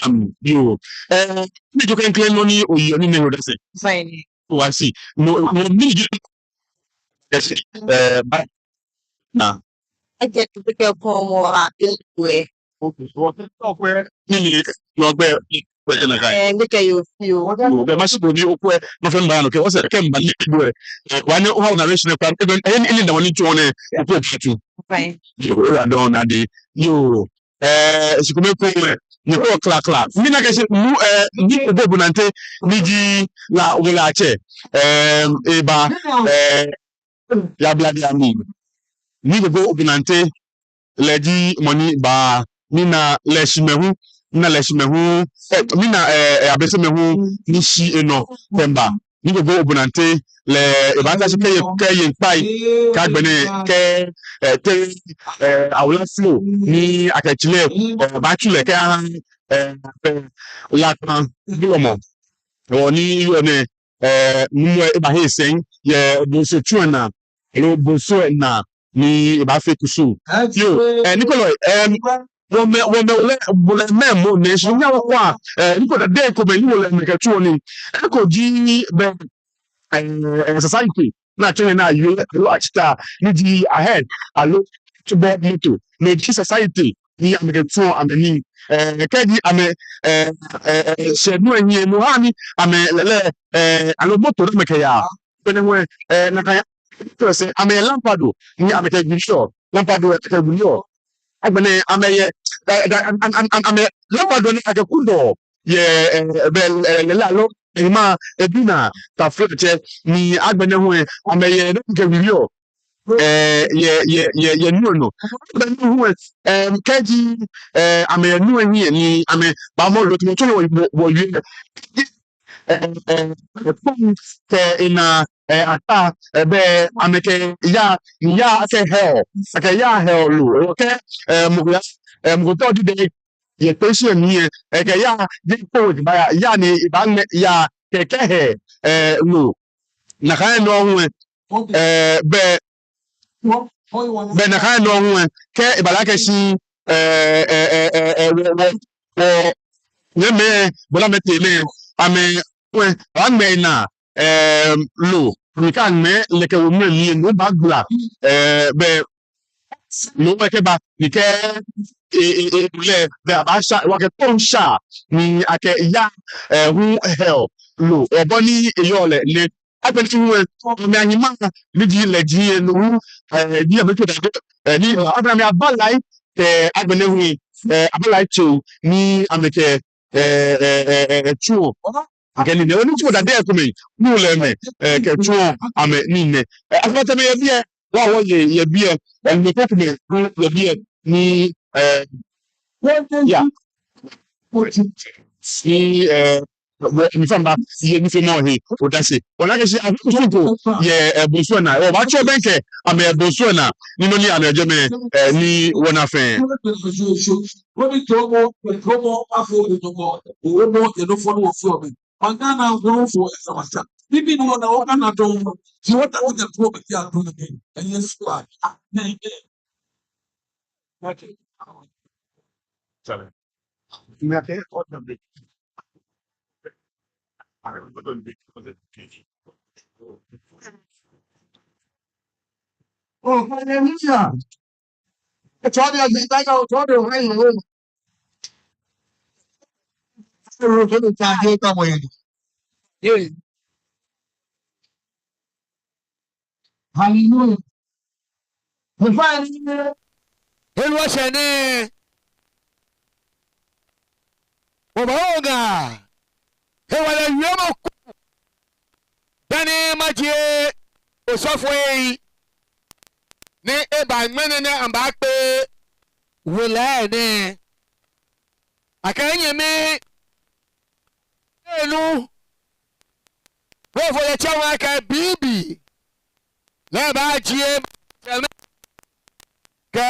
um, yoo. Eh, ni jɔ kɛ ŋkɛlɛ nɔ ni oyi ni nɛ yɔ dase. Fine. Wa si. No, no, mi ji. Yes. Eh, ba. Na. Eje tu ke ko mo a ke we. Okay. So, so, kwe, ni ni, no, gbɛ, gbɛ na kai. Eh, ni ke yo, yo. Yo, be ma si bo ni okwe, no fɛɛ mba no ke, ose ke mba ni bo. Eh, wani o ha na reshi ne kwa, even, eh, ni, ni da wani tsɔ nɛ, okwe patu. Fine. Yo, ra don na de. Yo. Eh, shi kome kome, ni ko kla kla. Mi na kɛ shi, mu, eh, ni ko bo nante, ni ji la wala che. Eh, eba, eh, ya bla bla mi. Ni ko bo nante, lɛ ji mɔ ni ba, ni na lɛ shi mɛ hu, ni na lɛ shi mɛ hu, eh, ni na, eh, eh, abɛsɛ mɛ hu, ni shi enɔ, kɛ mba. Ni ko bo nante, lɛ, eba ta shi kɛ ye, kɛ ye kpai, kɛ agbɛnɛ, kɛ, eh, te, eh, awula flow, ni akɛ tsi lɛ, eh, ba tsu lɛ, kɛ, eh, eh, la kan, bulɔmɔ. Wɔ ni yɔɔ nɛ, eh, numɔ eba he sɛŋ, yɛ bonso tsu ɛ naa, aloo bonso ɛ naa, ni ebaafee kusum. Yoo, eh, Nikolai, eh, wɔmɛ, wɔmɛ, wɔlɛ, wɔlɛ mɛ mo nɛ, shi nya wɔ kwa, eh, Nikolai, de ko mɛ, ni wɔlɛ mɛ kɛ tsu ni. Eko ji bɛ, eh, eh, society, na tsɛ na yɛ, aloo achita, ni ji ahead, aloo tsu bɔ moto, no ji society, ni amɛkɛ tsu amɛ ni, eh, kɛji amɛ, eh, eh, eh, shɛ nu ɛ nyi, no ha ni, amɛ lɛlɛ, eh, aloo moto ni amɛkɛ ya. Bɛnɛ wɛ, eh, na ka ya, Sɛ amɛyɛ lampado ni amɛkɛgbiliɔ, lampado lɛ kɛgbiliɔ. Agbɛnɛ amɛyɛ, da, da, am, am, am, am, amɛyɛ lampado ni akɛkudɔɔ yɛ, eh, bɛ, eh, lɛlɛ aloo, eh, ma, eh, duna taflatsɛ ni agbɛnɛ hu, eh, amɛyɛ, eh, kɛgbiliɔ, eh, yɛ, yɛ, yɛ, yɛ nu lɛ nɔ. Agbɛnɛ hu, eh, em, kɛji, eh, amɛyɛ nu lɛ hiɛ ni amɛbaamɔ loo, tamɔ tsɔne wɔ, wɔ, wɔwie, eh, eh, eh, kpɔŋ kɛ enaa, eh, ata, eh, bɛ amɛkɛya, ni yaa akɛ hell, akɛyaa hell loo, kɛ, eh, mɔ ko ya, eh, mɔ ko tɔ di dɛ, yɛ kpee shi ni, eh, kɛya, je kpo wɛ ba ya, yaa ni ebaaŋmɛ yaa kɛkɛ hell, eh, loo. Nakai nɔŋŋ hu, eh, bɛ, bɛ nakai nɔŋŋ hu, kɛ eba lɛ akɛ shi, eh, eh, eh, eh, eh, wɔ, wɔ, wɔ, nyɛmimɛi, bɔlɔ mɛi tɛmɛ, amɛ, hu, baaŋmɛ enaa, eh, loo, ni kɛ aŋmɛ lɛ kɛwo mli lɛ, no baagbala, eh, bɛ, no wɛ kɛba, ni kɛ, e, e, e, lɛ, bɛ abaasha, wɔkɛ kpɔŋ sha, ni akɛya, eh, hu hell loo, eh, bɔ ni eyɔɔ lɛ nɛ. Agbɛnɛ hu, eh, amɛahi ma, ni ji lɛ ji, eh, no hu, eh, ni amɛtsu dade, eh, ni, eh, agbɛnɛ amɛabalai, eh, agbɛnɛ hu, eh, abalai tso, ni amɛkɛ, eh, eh, eh, eh, eh, tsuɔ. Akɛ nii nɛɛ, ni tsuɔ dade ekomɛi, nu lɛ mɛi, eh, kɛtsuɔ amɛnii nɛɛ. Eh, agbɛnɛ tɛmɛ yɛ biɛ, wɔ, wɔyɛ, yɛ biɛ, eh, mɛi krokomɛi, yɛ biɛ, ni, eh, ya. Ni, eh, wɔ, mifamaba, yɛ nifeemɔ he odase. Wɔna akɛ shi, afi kusum ko, yɛ, eh, bonsu lɛ naa. Wɔbaatsɔ bɛŋkɛ, amɛ bonsu lɛ naa. Ni nɔ ni amɛjɛ mɛi, eh, ni wɔna fɛɛ. Wɔbi tɔmɔ, tɔmɔ, afɔ, tɔmɔ, wɔmɔ, yɛ nɔ fɔŋ ni wɔfeɔ mli. Ɔgana, wɔfɔ, ɛsɛ wasa. Bibi ni wɔna, ɔgana dɔŋŋ. Ji wɔta, wɔjɛ tɔmɔ, bɛ ti a tɔmɔ, ɛyɛ sua. Amen. Oh, hallelujah. Etsɔ de, etsɔ de, etsɔ de, etsɔ de. Hallelujah. Hewɔ sɛɛ nɛɛ, wɔbaawo ŋaa, hewalɛ wiemɔ ko, dani majie osɔfoi ni eba ŋmɛnɛ ni abaakpe wolo lɛ nɛɛ. Akɛ nyɛmi enu, wɔfɔ lɛ tsɛ wa kɛ bibii lɛ baajie tsɛmɛi kɛ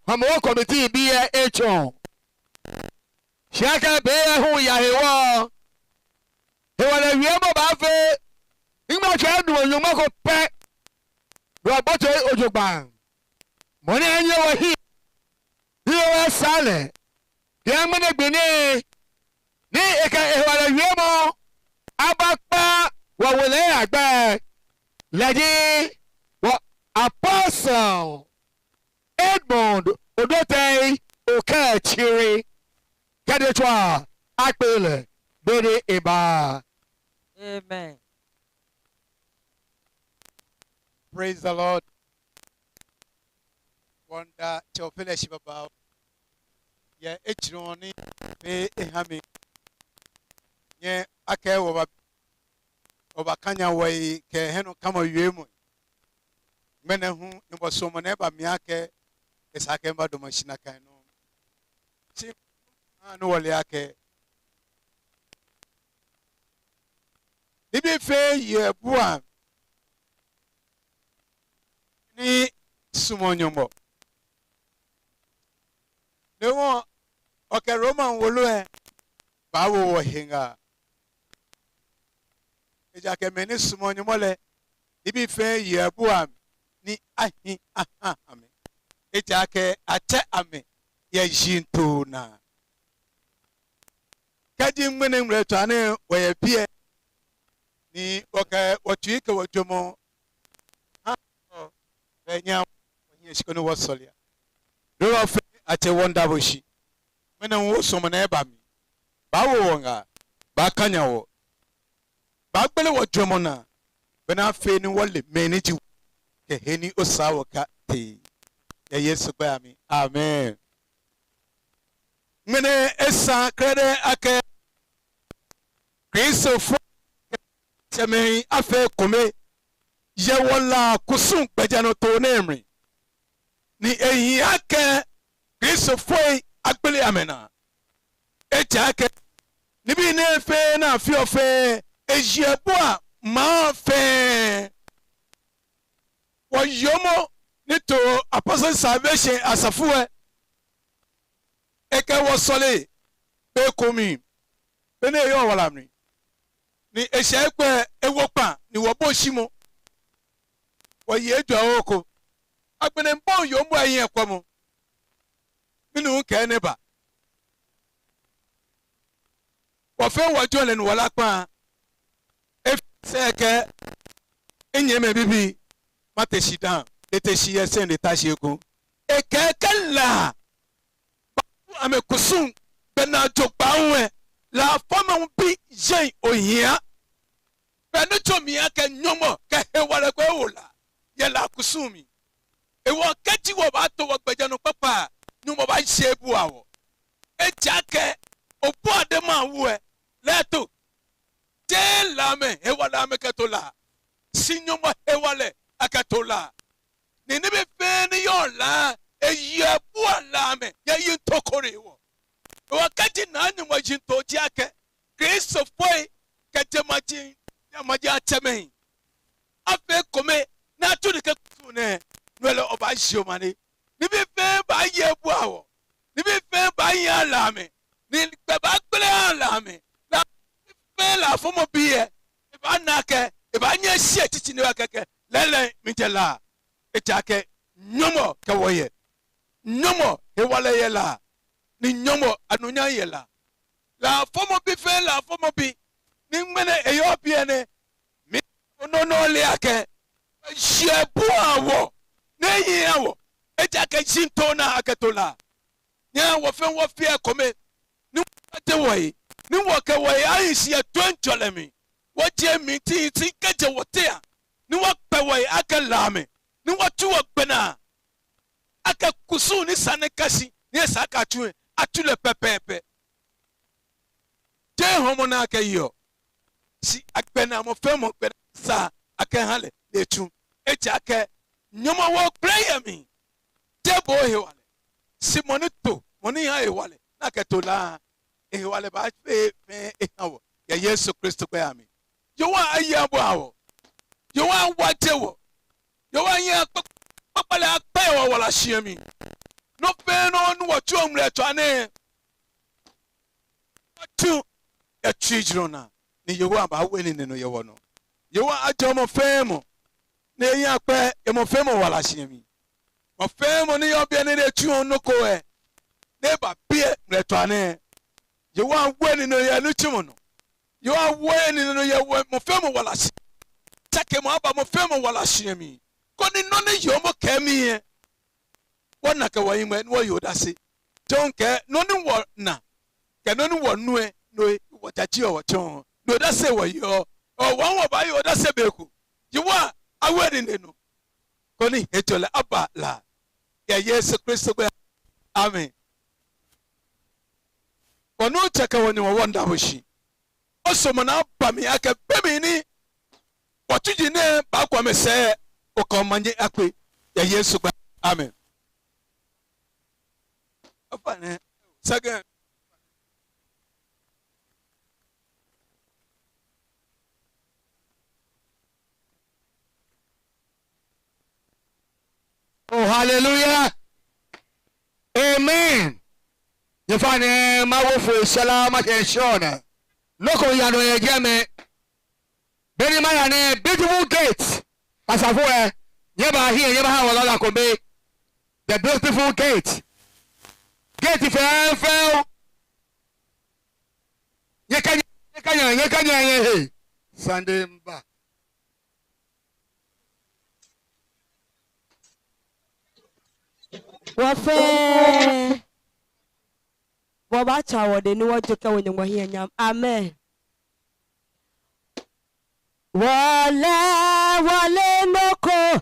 hɔmɔwɔ kɔmitii bii lɛ etsɔ. Shi akɛ be lɛ hu ya hewɔ, hewalɛ wiemɔ baafee, ŋmɛnɛ kɛ nu lɛ Nyɔŋmɔ ko pɛ, wɔbote jogbaŋŋ. Mɔ ni anyɛ wɔhiɛ, ni wɔsaa lɛ, kɛ ŋmɛnɛ gbi nɛɛ, ni ekɛ ehewalɛ wiemɔ abakpa wɔ wolo lɛ agbɛ, lɛ ji wɔ apostle Edmund Odotei Okɛtsiri. Kɛji etswa akpe lɛ, be ni eba. Amen. Praise the Lord. Wɔmiida Tsɛ Ofe lɛ shi babaoo yɛ ejurɔ ni efee ehã mi. Nyɛ akɛ wɔba, wɔbakanya wɔyi kɛ hiɛnɔkamɔ wiemɔi. Ŋmɛnɛ hu, mibɔ suɔmɔ ni eba mli akɛ esa akɛ mibadamɔ shi nakai nɔŋŋ. Shi, ani wɔle akɛ nibii fɛɛ yɛ bua ni sumɔɔ Nyɔŋmɔ. No hewɔ, wɔkɛ Roma wolo lɛ baawo wɔhe ŋaa. Ejaakɛ mɛi ni sumɔɔ Nyɔŋmɔ lɛ, nibii fɛɛ yɛ bua ni ahi ahã amɛ. Ejaakɛ atsɛ amɛ yɛ yiŋtoo naa. Kɛji ŋmɛnɛ ŋmlɛtswaa nɛɛ wɔyɛ biɛ, ni wɔkɛ wɔtsui kɛ wɔjwɛŋmɔ hã, bɛ nyɛhaa wɔnyiɛ shi koni wɔsɔlea. Roma fɛɛ atsɛ, wɔmiida bo shi. Ŋmɛnɛ hu wɔsuɔmɔ ni eba mli. Baawo wɔ ŋaa, baakanya wɔ, baagbele wɔjwɛŋmɔ naa, bɔ ni afee ni wɔle mɛi ni ji wɔ. kɛ he ni osaa wɔ kɛtee. Yɛ Yesu gbɛi amli. Amen. Ŋmɛnɛ esa krɛdɛɛ akɛ Kristofoi kɛ tsɛmɛi afee ekome yɛ wɔ La kusum gbɛjianɔtoo nɛɛ mli. Ni ehi akɛ Kristofoi agbele amɛnaa. Ejaakɛ nibii nɛɛ fɛɛ ni afeɔ fɛɛ, eji ebua maŋ fɛɛ. Wɔyoomo ni to Apostle Salvation Asafo lɛ, ekɛ wɔ sɔle be ko mli, be ni eyɔɔ wala mli. Ni eshɛ egbɛ ewo kpaa ni wɔbɔ shimɔ. Wɔye ejwɛ oko. Agbɛnɛ mibɔ yoomo lɛ hiɛ kwɛmɔ. Minu kɛ enɛ ba. Wɔfɛɛ wɔjɔɔ lɛ ni wɔla kpaa. Efee sɛɛ kɛ, minyɛmimɛi bibii, mate shi dã, lɛ te shi yɛ sɛŋ lɛ ta shi ekoŋŋ. Ekɛɛ kɛ La amɛkusum gbɛnaa jogbaŋŋ lɛ, La fɔmɔ bii jeŋ ohia. Be ni tsɔɔ mi akɛ Nyɔŋmɔ kɛ hewalɛ ko ewo La yɛ La kusum mli. Hewɔ kɛji wɔbaato wɔgbɛjianɔ kpakpa, Nyɔŋmɔ baajie ebua wɔ. Ejaakɛ obua de ma wu lɛ, lɛ eto. Jeee Lamɛi hewalɛ amɛkɛto La, shi Nyɔŋmɔ hewalɛ akɛto La. Ni nibii fɛɛ ni yɔɔ La, eyi ebua Lamɛi yɛ yiŋtoo ko hewɔ. Hewɔ kɛji Naa Nyɔŋmɔ yiŋtoo ji akɛ Kristofoi kɛ jemawɔji, jemawɔji atsɛmɛi afee ekome ni atsu nii kɛ kusum nɛɛ, no lɛ obaajie omanye. Nibii fɛɛ baaye ebua wɔ. Nibii fɛɛ baaya Lamɛi. Ni gbɛ baagbele aha Lamɛi. Lamɛi fɛɛ, La fɔmɔ bi lɛ, ebaana akɛ ebaanyɛ eshi etsitsi ni ekɛɛ akɛ lɛɛlɛŋ mijɛ La. Ejaakɛ Nyɔŋmɔ kɛ wɔ yɛ. Nyɔŋmɔ hewalɛ yɛ La, ni Nyɔŋmɔ anunyam yɛ La. La fɔmɔ bi fɛɛ La fɔmɔ bi ni ŋmɛnɛ eyɔɔ biɛ nɛɛ, minu nɔ ni ole akɛ eji ebua wɔ, ni ehi eha wɔ, ejaakɛ yiŋtoo ni akɛto La. Nyɛhaa wɔfɛɛ wɔfea ekome, ni wɔkpɛtɛ wɔhe, ni wɔkɛ wɔhe ahi shi yɛ toiŋjɔlɛ mli. Wɔjie mli titri kɛjɛ wɔteŋ, ni wɔkpɛ wɔhe akɛ Lamɛi, ni wɔtsu wɔgbɛnaa akɛ kusum ni sa ni aka shi, ni esa akɛ atsu lɛ, atsu lɛ pɛpɛɛpɛ. Jeee hɔmɔ ni akɛyeɔ, shi agbɛnɛ mɔ fɛɛ mɔ gbɛnaa sa akɛha lɛ ni etsu. Ejaakɛ Nyɔŋmɔ wo gbele yɛ mli. Jeee bo hewalɛ, shi mɔ ni to, mɔ ni ha hewalɛ ni akɛto La, ehewalɛ baafee fɛɛ eha wɔ yɛ Yesu Kristo gbɛi amli. Yehowa aye abua wɔ. Yehowa awaje wɔ. Yehowa aye akpakpa lɛ akpɛ yɛ wɔwala shihilɛ mli. Nɔ fɛɛ nɔ ni wɔtsuɔ ŋmlɛtswaa nɛɛ, wɔtsu yɛ tsuijurɔ naa, ni Yehowa baawo enine nɔ yɛ wɔnɔ. Yehowa ajɔɔ mɔ fɛɛ mɔ, ni eya akpɛ yɛ mɔ fɛɛ mɔ wala shihilɛ mli. Mɔ fɛɛ mɔ ni yɔɔ biɛ ni etsuɔ nɔ ko lɛ, ni eba biɛ ŋmlɛtswaa nɛɛ, Yehowa awo enine nɔ yɛ enitsumɔ nɔ. Yehowa awo enine nɔ yɛ wɔ, mɔ fɛɛ mɔ wala shihilɛ. Tsakemɔ aba mɔ fɛɛ mɔ wala shihilɛ mli, koni nɔ ni yoomo kɛɛ mi lɛ, wɔna kɛ wɔhiŋmɛi ni wɔye odase. Tsɔɔ akɛ nɔ ni wɔna kɛ nɔ ni wɔnu lɛ, no wɔjajeɔ wɔtsɔɔ, no odase wɔyeɔ. Hewɔ wɔbaaye odase be ko. Yehowa awo enine nɔ, koni hejɔlɛ aba La. Yɛ Yesu Kristo gbɛi, amen. Wɔ-Nuŋtsɔ kɛ wɔ-Nyɔŋmɔ, wɔmiida bo shi. Osumɔ ni aba mli akɛ be mli ni wɔtsuji nɛɛ baaku amɛsɛɛ, okɛ omanye akpe. Yɛ Yesu gbɛi, amen. Ofainɛ, second. Oh, hallelujah. Amen. Nyɛfainɛ, mawo foi sɛla makɛɛ shɔna. Nɔ ko yaa nɔ yɛ jɛmɛ. Be ni maya nɛɛ, Beautiful Gate. Asafo lɛ, nyɛbaa hiɛ, nyɛbaha wɔ lala ko be. The Beautiful Gate. Gate fɛfɛo. Nyɛkanya, nyɛkanya, nyɛkanya nyɛhe. Sunday mba. Wɔfɛɛ wɔbaatsa wɔdɛ ni wɔjo kɛwo Nyɔŋmɔ hiɛ nyam. Amen. Wɔle, wɔle nɔ ko,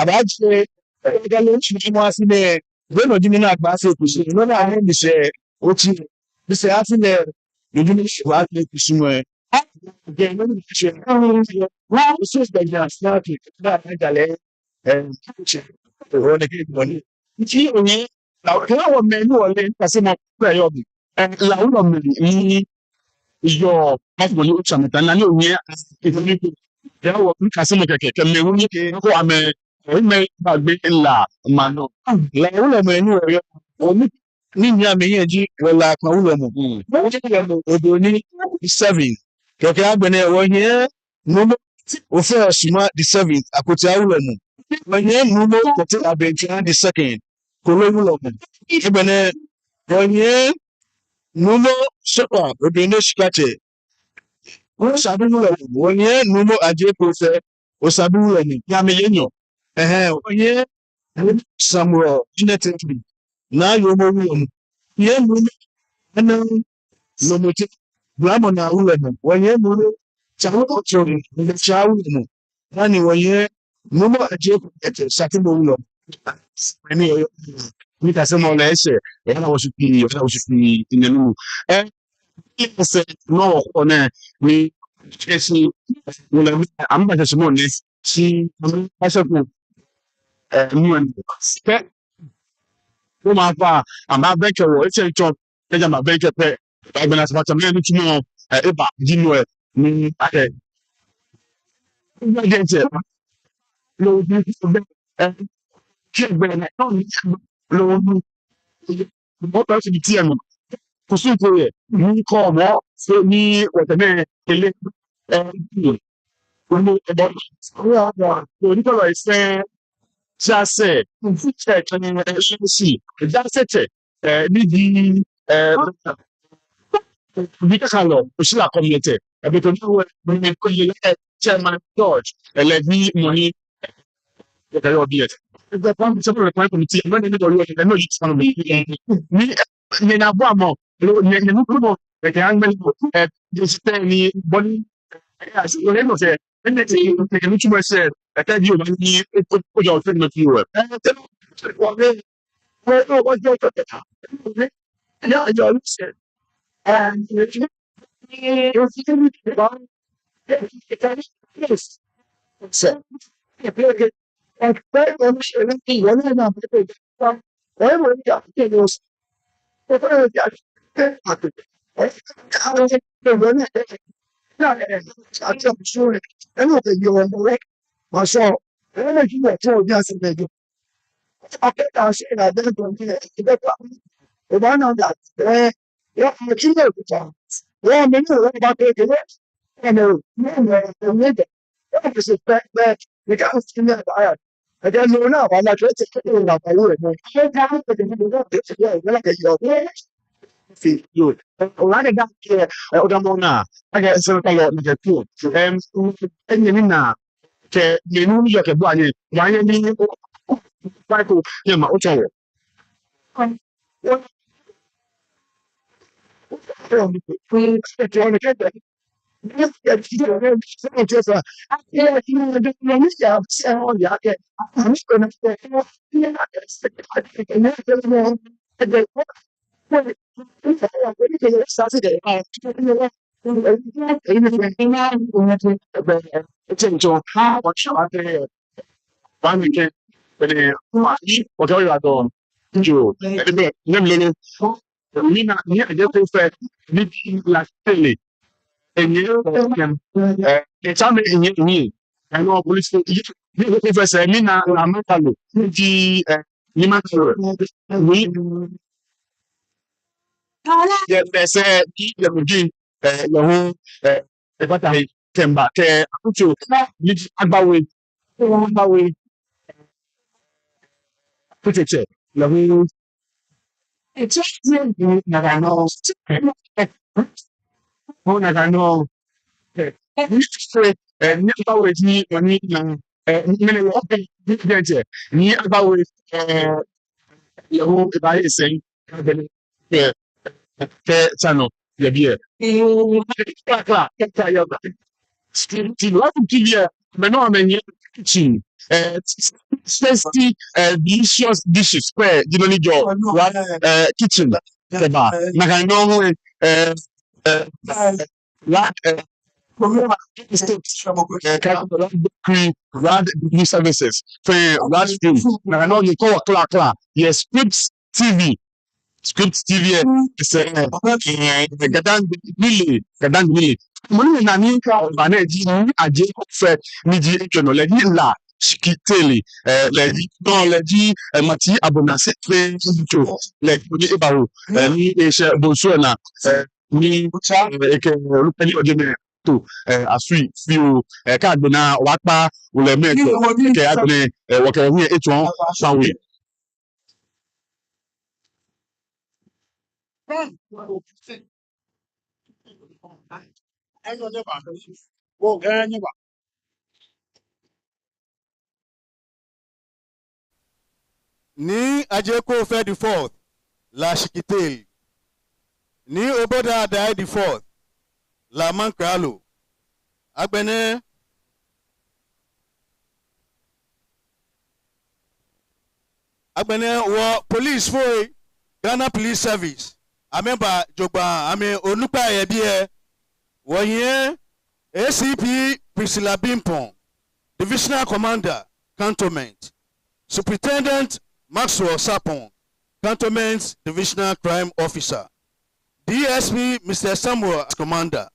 abaje, eh, galo shi mo asi ne, be no ji mi na gba se kusum, no na ne mi se, ochi, mi se asi ne, no ji mi shi gba se kusum, eh. Ah, ge no mi se, wa, so gbe ja, na ki, na, na gale, eh, che, o ne ke, o ne. Nti onye, la, la wo mɛi ni wɔle, mikase mɔ, kpɛ yɔ bi. Eh, la wulɔmɛi ni, yɔ, ma fɔ ni ocha mɛta, na ni onye, ya wɔ, mikase mɔ kɛkɛ, kɛ mɛi wulu kɛ, ko amɛ, o mɛi ba gbe la, ma nɔ. La wulɔmɛi ni wɔyɔɔ, o ni, ni nya mi yɛ ji, wɔ La Kpa wulɔmɔ. Mm. Wulɔmɔ, odo ni, seven. Kɛkɛ agbɛnɛ, wɔyɛ, Numo Ofe Osuma the seventh, Akotia wulɔmɔ. Wɔyɛ Numo Kote Abɛnkia the second, Kolo wulɔmɔ. Agbɛnɛ wɔyɛ Numo Sopa Obene Shikache, Osabi wulɔmɔ. Wɔyɛ Numo Adjei Kofi, Osabi wulɔmɔ. Nyɛmi yɛ nyɔ. Ɛhɛɛ, wɔyɛ Samuel Jinete Naa Yoomo wulɔmɔ. Wɔyɛ Numo Anang Lomotey, Blamɔ Naa wulɔmɔ. Wɔyɛ Numo Tsawo Otsori, Ngbetsha wulɔmɔ. Dani wɔyɛ Numo Adjei Kofi Tete, Shakimo wulɔmɔ. Mɛi ni yɔɔ, mikase mɔ lɛ eshɛ, wɔna wɔshi pii, wɔna wɔshi pii, inɛ nunu. Eh, ese, no wɔ kɔ nɛ, ni, esi, wulɔmɔ, amɛba shi mɔ nɛ. shi amɛ asɛɛ ko, eh, nu ɛ, kɛ, no ma fa, amɛbɛŋkɛ wɔ, etsɛ ŋtsɔ, kɛji amɛbɛŋkɛ pɛ, agbɛnɛ asafoatsɛmɛi nitsumɔ, eh, eba, ji no ɛ, ni akɛ, ŋgbɛ jɛ ŋtsɛ, lo, eh, kɛ gbɛ na, lo, mɔ pɛ fi ti ɛ mɔ. Kusum ko yɛ. Ni kɔ mɔ, so ni wɔtɛmɛ ele. Eh, ni, ni, eh, ni kɔlɔ efee. Jaasɛ. Jaasɛ tsɛ. Eh, ni ji, eh, bi kaka lɔ, Oshila community. Eh, bɛ to ni wɔ, ni ko yɛ, eh, chairman George. Eh, lɛ ji mɔ ni Okɛ yɔɔ biɛ. Ekɛ pam sɛ no lɛ kwan committee, no ni no yɔɔ, no yi tsɔɔ mi. Ni, ni na bɔ amɔ, ni, ni no kumɔ, ekɛ aŋmɛ ni, eh, ni sitɛ ni bɔ ni, eh, asi, no ni no sɛ, ɛnɛ ti, ekɛ no tsumɔ sɛ, ekɛ bi o ma ni, o, o, o jɔ, o tɛ ni mɛ fi o. Eh, tɛ, o, o, o, o jɔ, o tɛ, ya, ya, o sɛ. Masɔ, ɛɛ, mɛi ni yɔɔ tɛŋŋ ni asɛɛ mɛi jɔ. Akɛ taa shi na bɛ dɔn ni, ɛɛ, bɛ pa. Obaana akɛ, ɛɛ, ya, mɛi ni yɔɔ tɛŋŋ. Wɔ mɛi ni yɔɔ ba pɛ kɛ, ɛɛ, mɛi, mɛi, mɛi, mɛi, mɛi, ya, mɛi sɛɛ pɛ, pɛ, mɛi ka shi ni ba ya. Ɛɛ, no na ba na tɛ tɛ na ba wɔ mɛi. Fi, yoo. Ora de da ke, eh, oda mɔ na, ake sɛ ka lɔ, ni ke tu. Em, enyi ni na, ke, ni nu yɔɔ ke bɔ ni, wa ni ni, o, o, ba ko, ni ma, o tɔ wɔ. Mina ni aje ko fɛ ni la shi tɛlɛ. Enyiɛ, eh, etsɛ mi enyiɛ, enyiɛ. Ɛɛ, no police ni ko fɛ sɛɛ, mina la mata lo. Ji, eh, ni mata lo. Ni yɛ bɛ sɛɛ, ni yɛ mu ji, eh, lɛ hu, eh, ebata he kɛmiiba kɛ akutso ni ji Agbawe. Agbawe. Akutso tsɛ. Lɛ hu. Nakai nɔŋŋ. Nakai nɔŋŋ. Ni Agbawe ji mɔ ni na, eh, mɛni wɔ, ni Agbawe, eh, lɛ hu eba he sɛɛ. Kɛ, kɛ channel yɛ biɛ. Kla, kla, kla, kla, yɛ ba. Stream T V, wa Stream T V yɛ, mɛi nɔ amɛnyiɛ kitchen, eh, tasty, eh, delicious dishes, kwɛ, ji nɔ ni jɔ, wa, eh, kitchen, kɛba. Nakai nɔŋŋ, eh, eh, Rad, eh, eh, Rad Bakery, Rad Beauty Services, fɛɛ Rad Stream. Nakai nɔŋŋ ni kɔ wɔ kla kla. Yɛ Script T V. Script T V, eh, sɛɛ, eh, eh, Gadangme Nilee, Gadangme Nilee. Mɔ ni na ni ba nɛɛ ji Nii Adjei Koofeh ni ji etsɔnɔ lɛ ji La Shikitele, eh, lɛ ji, no lɛ ji, eh, Mati Abonase fɛɛ etsɔ, lɛ ji mɔ ni eba hu, eh, ni eshɛ bonso lɛ naa, eh, ni, eh, ekɛ, eh, olukpɛ ni ojɛ mɛ to, eh, asui fioo, eh, kɛ agbe naa wɔkpa, ole mɛ to, kɛ agbe naa, eh, wɔkɛ hu etsɔ, fawe. Nii Adjei Koofeh the fourth, La Shikitele. Nii Obodai Adai the fourth, La Mankralo. Agbɛnɛ, agbɛnɛ wɔ policefoi, Ghana Police Service, amɛba jogbaŋŋ, amɛ onukpai yɛ biɛ. Wɔyɛ A C P Priscilla Bimpong. Divisional Commander, Cantonment, Superintendent Maxwell Sapong, Cantonment Divisional Crime Officer, D S P Mister Samuel, Commander,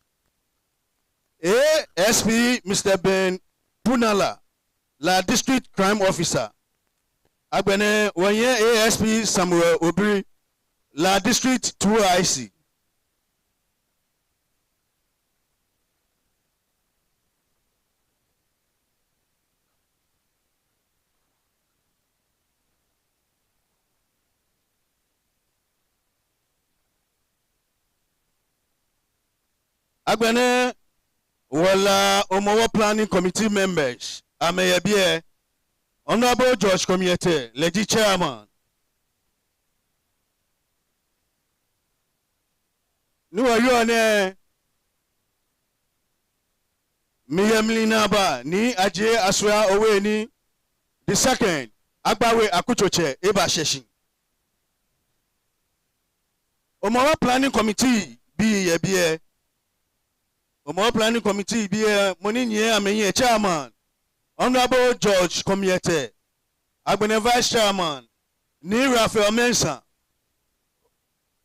A S P Mister Ben Punala, La District Crime Officer. Agbɛnɛ wɔyɛ A S P Samuel Obiri, La District two I C. Agbɛnɛ wɔ La Hɔmɔwɔ Planning Committee members, amɛyɛ biɛ. Honorable George Komiete, lɛ ji chairman. Ni wɔyɔɔ nɛɛ, miyɛ mli naa ba Nii Adjei Asua Owueni the second, Agbawe akutsotsɛ, eba shɛ shi. Hɔmɔwɔ Planning Committee bii yɛ biɛ. Hɔmɔwɔ Planning Committee bii yɛ, mɔ ni nyiɛ amɛhiɛ, chairman, Honorable George Komiete. Agbɛnɛ vice chairman, Nii Raphael Mensah.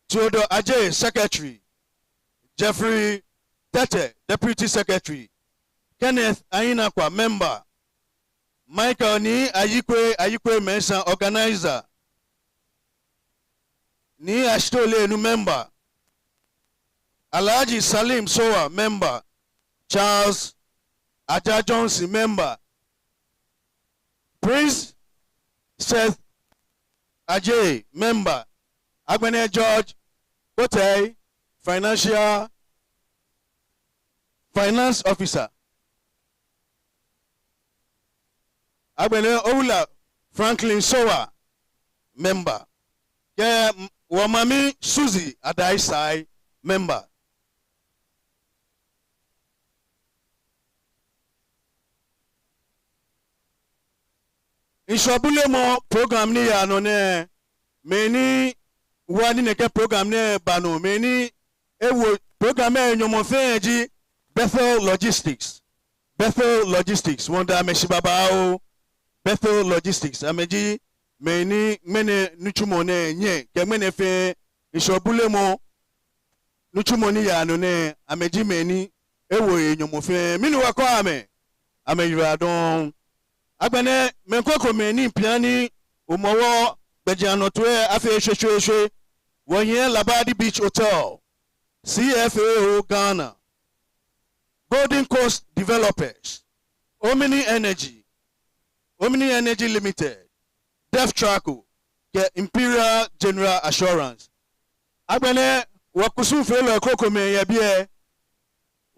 Theodore Adjei, secretary. Jeffrey Tetteh, deputy secretary. Kenneth Ahinakwa, member. Michael Nii Ayikwei, Ayikwei Mensah, organizer. Nii Ashitey Ollennu, member. Alhaji Salim Sowah, member. Charles Adjah Johnson, member. Prince Seth Adjei, member. Agbɛnɛ George Kotei, financial, finance officer. Agbɛnɛ Owula Franklin Sowah, member. Kɛ m-, wɔ mami Suzy Adai Sai, member. Ŋshɔ bulemɔ program ni yaa nɔ nɛɛ, mɛi ni wa ni nɛkɛ program nɛɛ ba nɔ, mɛi ni ewo program lɛ nyɔmɔ fɛɛ ji Bethel Logistics. Bethel Logistics, wɔmiida amɛ shi babaoo. Bethel Logistics, amɛji mɛi ni ŋmɛnɛ nitsumɔ nɛɛ nyɛ, kɛ ŋmɛnɛ fɛɛ ŋshɔ bulemɔ nitsumɔ ni yaa nɔ nɛɛ, amɛji mɛi ni ewo he nyɔmɔ fɛɛ. Mɛni wɔkɛɔ amɛ? Amɛyiwaladɔŋŋ. Agbɛnɛ mɛi krokomɛi ni piani Hɔmɔwɔ gbɛjianɔtoo lɛ afee shweshweeshwe. Wɔyɛ Labadi Beach Hotel, C F A O Ghana, Golden Coast Developers, Omni Energy, Omni Energy Limited, Dev Traco, kɛ Imperial General Assurance. Agbɛnɛ wɔkusumfeelɔi krokomɛi yɛ biɛ.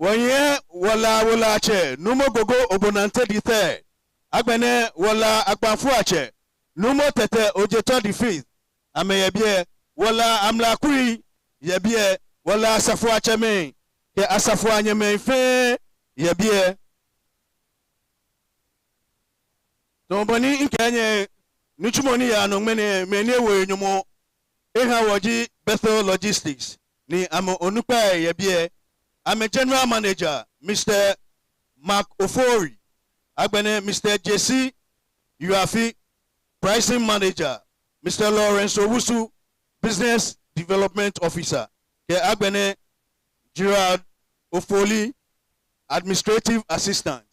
Wɔyɛ wɔ La Wolɛiatsɛ, Numo Gogo Obonante the third. Agbɛnɛ wɔ La Akpanfuatsɛ, Numo Tɛtɛ Ojetɔ the fifth. Amɛyɛ biɛ. Wɔ La amlakui yɛ biɛ. Wɔ La asafoiatsɛmɛi kɛ asafoianyɛmɛi fɛɛ yɛ biɛ. Tamɔ bɔ ni mikɛɛ nyɛ, nitsumɔ ni yaa nɔ ŋmɛnɛ, mɛi ni ewo he nyɔmɔ eha wɔ ji Bethel Logistics, ni amɛ onukpai yɛ biɛ. Amɛ general manager, Mister Mark Ofori. Agbɛnɛ Mister J C Yuafi, pricing manager, Mister Lawrence Owusu, business development officer, kɛ agbɛnɛ Gerald Ofoli, administrative assistant.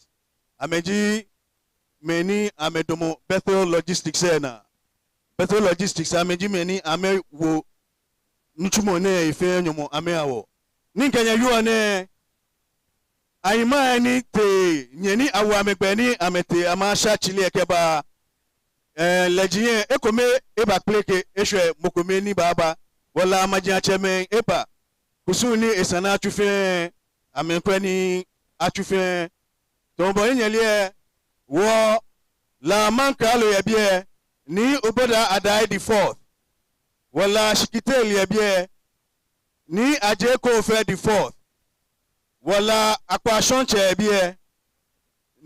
Amɛji mɛi ni amɛdamɔ Bethel Logistics lɛ naa. Bethel Logistics, amɛji mɛi ni amɛwo nitsumɔ nɛɛ he fɛɛ nyɔmɔ amɛha wɔ. Ni mikɛ nyɛ wieɔ nɛɛ, ayimaŋ ni tee, nyɛ ni awo amɛ gbɛ ni amɛtee amɛyasha tsile lɛ kɛba, eh, lɛ ji nyɛ, ekome ebakpeleke eshwɛ mɔ kome ni baaba. Wɔ La majiatsɛmɛi eba. Kusum ni esa ni atsu fɛɛ, amɛmiikwɛ ni atsu fɛɛ. Tamɔ bɔ ni nyɛle lɛ, wɔ La maŋkralo yɛ biɛ, Nii Obodai Adai the fourth. Wɔ La Shikitele yɛ biɛ, Nii Adjei Koofeh the fourth. Wɔ La Akpashɔŋtsɛ yɛ biɛ,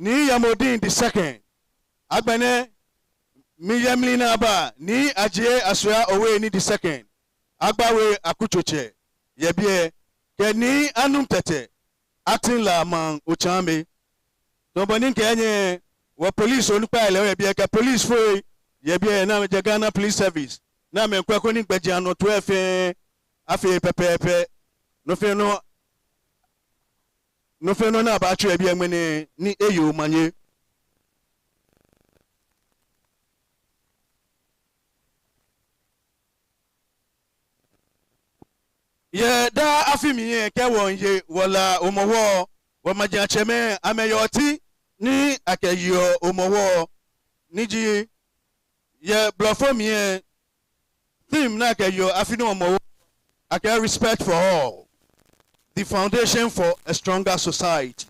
Nii Yemo Dean the second. Agbɛnɛ miyɛ mli naa ba Nii Adjei Asua Owueni the second, Agbawe akutsotsɛ yɛ biɛ, kɛ Nii Anum Tɛtɛ, Atin La maŋ otsaame. Tamɔ bɔ ni mikɛɛ nyɛ, wɔ police onukpai lɛ yɛ biɛ kɛ policefoi yɛ biɛ ni amɛjɛ Ghana Police Service ni amɛmiikwɛ koni gbɛjianɔtoo lɛ fɛɛ afee pɛpɛɛpɛ. Nɔ fɛɛ nɔ, nɔ fɛɛ nɔ ni abaatsu yɛ biɛ ŋmɛnɛ ni eye omanye. Yɛ daa afi mli lɛ, kɛ wɔmiiye wɔ La Hɔmɔwɔ, wɔ majiatsɛmɛi amɛyɛ oti ni akɛyeɔ Hɔmɔwɔ, ni ji yɛ blɔfo mli lɛ, theme ni akɛyeɔ afi nɛɛ Hɔmɔwɔ, akɛɛ Respect for All, the Foundation for a Stronger Society.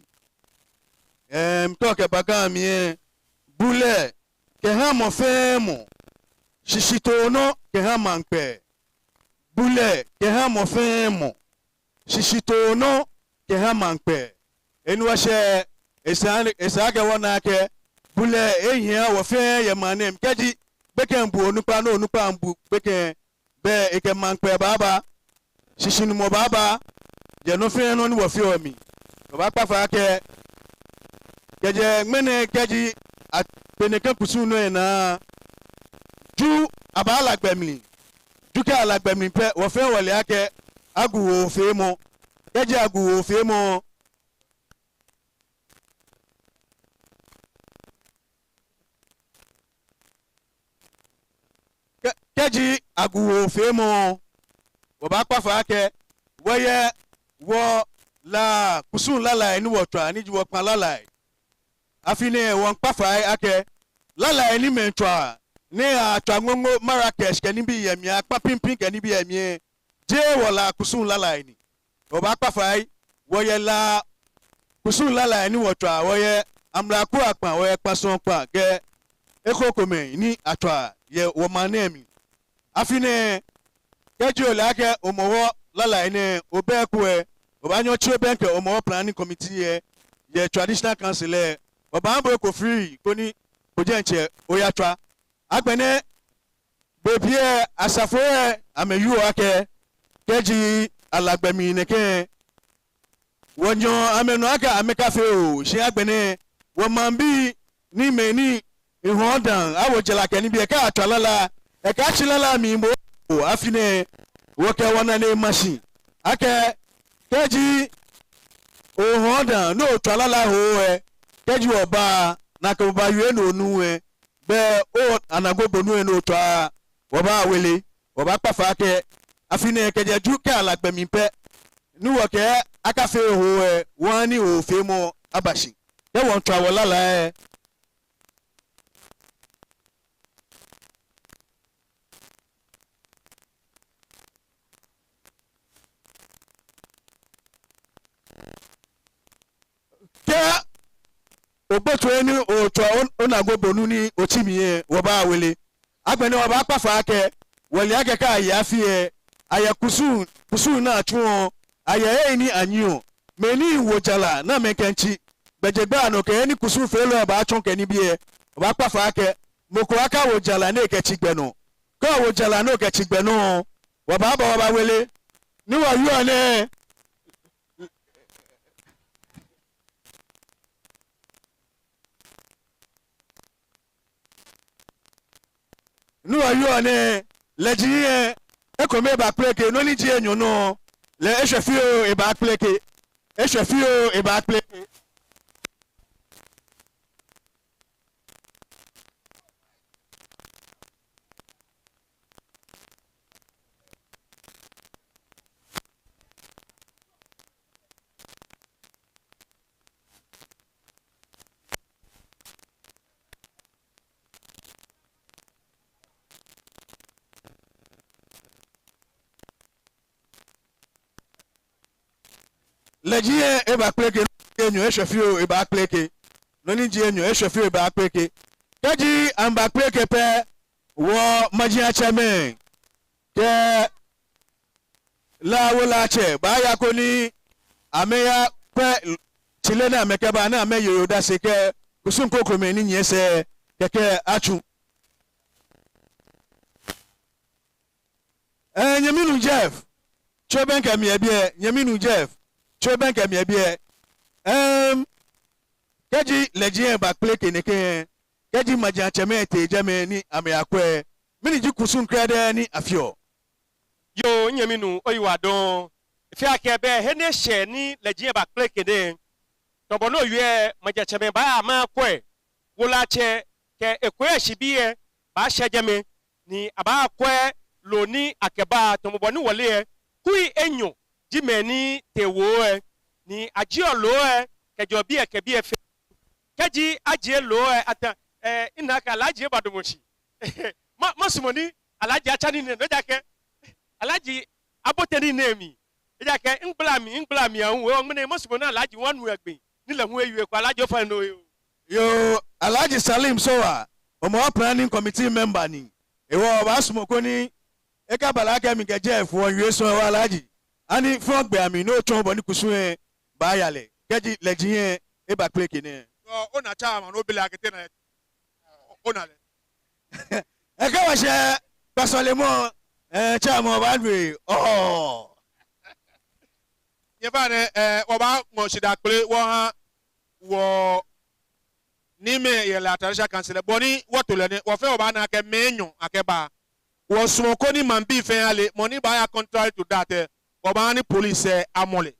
Em, kɛ okɛba Ga mli lɛ, bulɛ kɛha mɔ fɛɛ mɔ, shishitoonɔ kɛha maŋkpɛɛ. Bulɛ kɛha mɔ fɛɛ mɔ, shishitoonɔ kɛha maŋkpɛɛ. Enɛ wɔshɛ, esa, esa akɛ wɔna akɛ bulɛ ehiaa wɔ fɛɛ yɛ maŋ nɛɛ mli. Kɛji gbekɛ miibu onukpa, ni onukpa miibu gbekɛ, belɛ ekɛ maŋkpɛɛ baaba, shishinumɔ baaba, yɛ nɔ fɛɛ nɔ ni wɔfeɔ mli. Wɔbaakpa fai akɛ, kɛjɛ ŋmɛnɛ kɛji agbɛnɛ kɛ kusum nɔ ena, Ju abaala gbɛ mli. Ju kɛ ala gbɛ mli pɛ, wɔ fɛɛ wɔle akɛ agu hoofeemɔ. Kɛji agu hoofeemɔ, kɛ, kɛji agu hoofeemɔ, wɔbaakpa fai akɛ wɔyɛ wɔ La kusum lalai ni wɔtswaa, ni ji wɔkpã lalai. Afi nɛɛ wɔmiikpa fai akɛ lalai ni mɛi tswaa, ni atswa ŋoŋo Marrakesh kɛ nibii yɛ mli, akpã pimpim kɛ nibii yɛ mli lɛ, jeee wɔ La kusum lalai ni. Wɔbaakpa fai, wɔyɛ La kusum lalai ni wɔtswaa, wɔyɛ Amlaku akpã, wɔyɛ Kpaŋsɔ kpã kɛ ekrokomɛi ni atswaa yɛ wɔmaŋ nɛɛ mli. Afi nɛɛ, kɛji ole akɛ Hɔmɔwɔ lalai nɛɛ obɛ eko lɛ, obaanyɛ otsi obɛŋkɛ Hɔmɔwɔ Planning Committee lɛ, yɛ Traditional Council lɛ, wɔbaaha bo eko free koni bo diɛŋtsɛ oyatswa. Agbɛnɛ, bei pii lɛ asafoi lɛ amɛwieɔ akɛ kɛji ala gbɛ mli nɛkɛ, wɔnyɛɔ amɛnɔ akɛ amɛkafee hoo, shi agbɛnɛ wɔmaŋbii ni mɛi ni hɔɔ dãa, awo jara kɛ nibii lɛ, kɛ atswa lala, ekɛ atsi lala mli moŋ. Afi nɛɛ wɔkɛ wɔnane ma shi akɛ kɛji ohɔɔ dãa ni otswa lala hoo lɛ, kɛji wɔba ni akɛ bo baawie ni onu lɛ, belɛ o-anago bonu lɛ ni otswa, wɔbaawele. Wɔbaakpa fai akɛ afi nɛɛ kɛjɛ Ju kɛ ala gbɛ mli pɛ, ni wɔkɛɛ akafee hoo lɛ, wɔha ni hoofeemɔ aba shi. Kɛ wɔmiitswa wɔ lalai lɛ, kɛ ogbo toi ni otswa o-, onago bonu ni otsi mli lɛ, wɔbaawele. Agbɛnɛ wɔbaakpa fai akɛ wɔle akɛ kɛ aye afi lɛ, ayɛ kusum, kusum ni atsuɔ, ayɛ hei ni anyiɛɔ, mɛi ni wo jara ni amɛkɛmiitsi gbɛjegbɛi anɔ kɛ he ni kusumfeelɔi baatsɔ kɛ nibii lɛ, wɔbaakpa fai akɛ mɔ ko akawo jara ni ekɛtsi gbɛ nɔ. Kɛ owo jara ni okɛtsi gbɛ nɔ, wɔbaaba wɔbawele. Ni wɔyɔɔ nɛɛ, ni wɔyɔɔ nɛɛ, lɛ ji lɛ, ekome baakpleke, nɔ ni ji enyɔ nɔ, lɛ eshwɛ fioo ebaakpleke, eshwɛ fioo ebaakpleke. Lɛ ji lɛ ebaakpleke, enyɔ eshwɛ fioo ebaakpleke. Nɔ ni ji enyɔ eshwɛ fioo ebaakpleke. Kɛji amɛbakpleke pɛ, wɔ majiatsɛmɛi kɛ La wulɔmɛi baaya koni amɛyakwɛ tsile ni amɛkɛba ni amɛye odase kɛ kusum krokomɛi ni nyiɛ sɛɛ kɛkɛ atsu. Ɛɛ, nyɛminuu Jeff, tsi obɛŋkɛ mi yɛ biɛ, nyɛminuu Jeff, tsi obɛŋkɛ mi yɛ biɛ. Ɛm, Kɛji lɛji lɛ bakpeleke nɛkɛ, kɛji majiatsɛmɛi tee jɛmɛ ni amɛyakwɛ, mɛni ji kusum krɛdɛɛ ni afeɔ? Yoo, nyɛmi nuu, oyiwaladɔŋŋ. Efeɔ akɛ be he ni eshɛ ni lɛji lɛ bakpeleke nɛɛ, tamɔ bɔ ni oyɔɔ lɛ, majiatsɛmɛi baaya amɛyakwɛ. Wolɛiatsɛ kɛ ekuɛshi bii lɛ baashɛ jɛmɛ ni abayakwɛ loo ni akɛba, tamɔ bɔ ni wɔle lɛ, kui enyɔ ji mɛi ni tee woo lɛ, ni ajieɔ loo lɛ kɛjɛɔ biɛ kɛ biɛ fɛɛ. Kɛji ajie loo lɛ, ata, eh, mina akɛ Alhaji eba damɔ shi. Ma, masumɔ ni Alhaji atsa nii nɛɛ nɔ, ejaakɛ Alhaji abote nii nɛɛ mli. Ejaakɛ migbala mli, migbala mli aahu, hewɔ ŋmɛnɛ masumɔ ni Alhaji anu egbɛi, ni lɛ hu ewie eko. Alhaji, ofainɛ oye oo. Yoo, Alhaji Salim Sowah, Hɔmɔwɔ planning committee member ni. Hewɔ wɔbaasumɔ koni ekaba lɛ akɛ mikɛ jɛi fɔɔ wɔyeɔ sɔŋŋ. Hewɔ Alhaji, ani fɔɔ gbɛ amli ni otsɔɔ bɔ ni kusum lɛ baaya lɛ, kɛji lɛji lɛ ebakpeleke nɛɛ? Yoo, ona chairman, obi lɛ akɛ te na, ona lɛ. Ekɛ wɔ shɛ kpasɔlemɔ, eh, chairman, obaanu ee. Oh. Nyɛfainɛ, eh, wɔbaaŋɔ shidaa kpele wɔha wɔniimɛi yɛ La Traditional Council lɛ, bɔ ni wɔto lɛ nɛɛ, wɔ fɛɛ wɔbaana akɛ mɛi enyɔ akɛba. Wɔsumɔɔ koni maŋbii fɛɛ ale, mɔ ni baaya contrary to that lɛ, wɔbaaha ni police lɛ amɔ lɛ.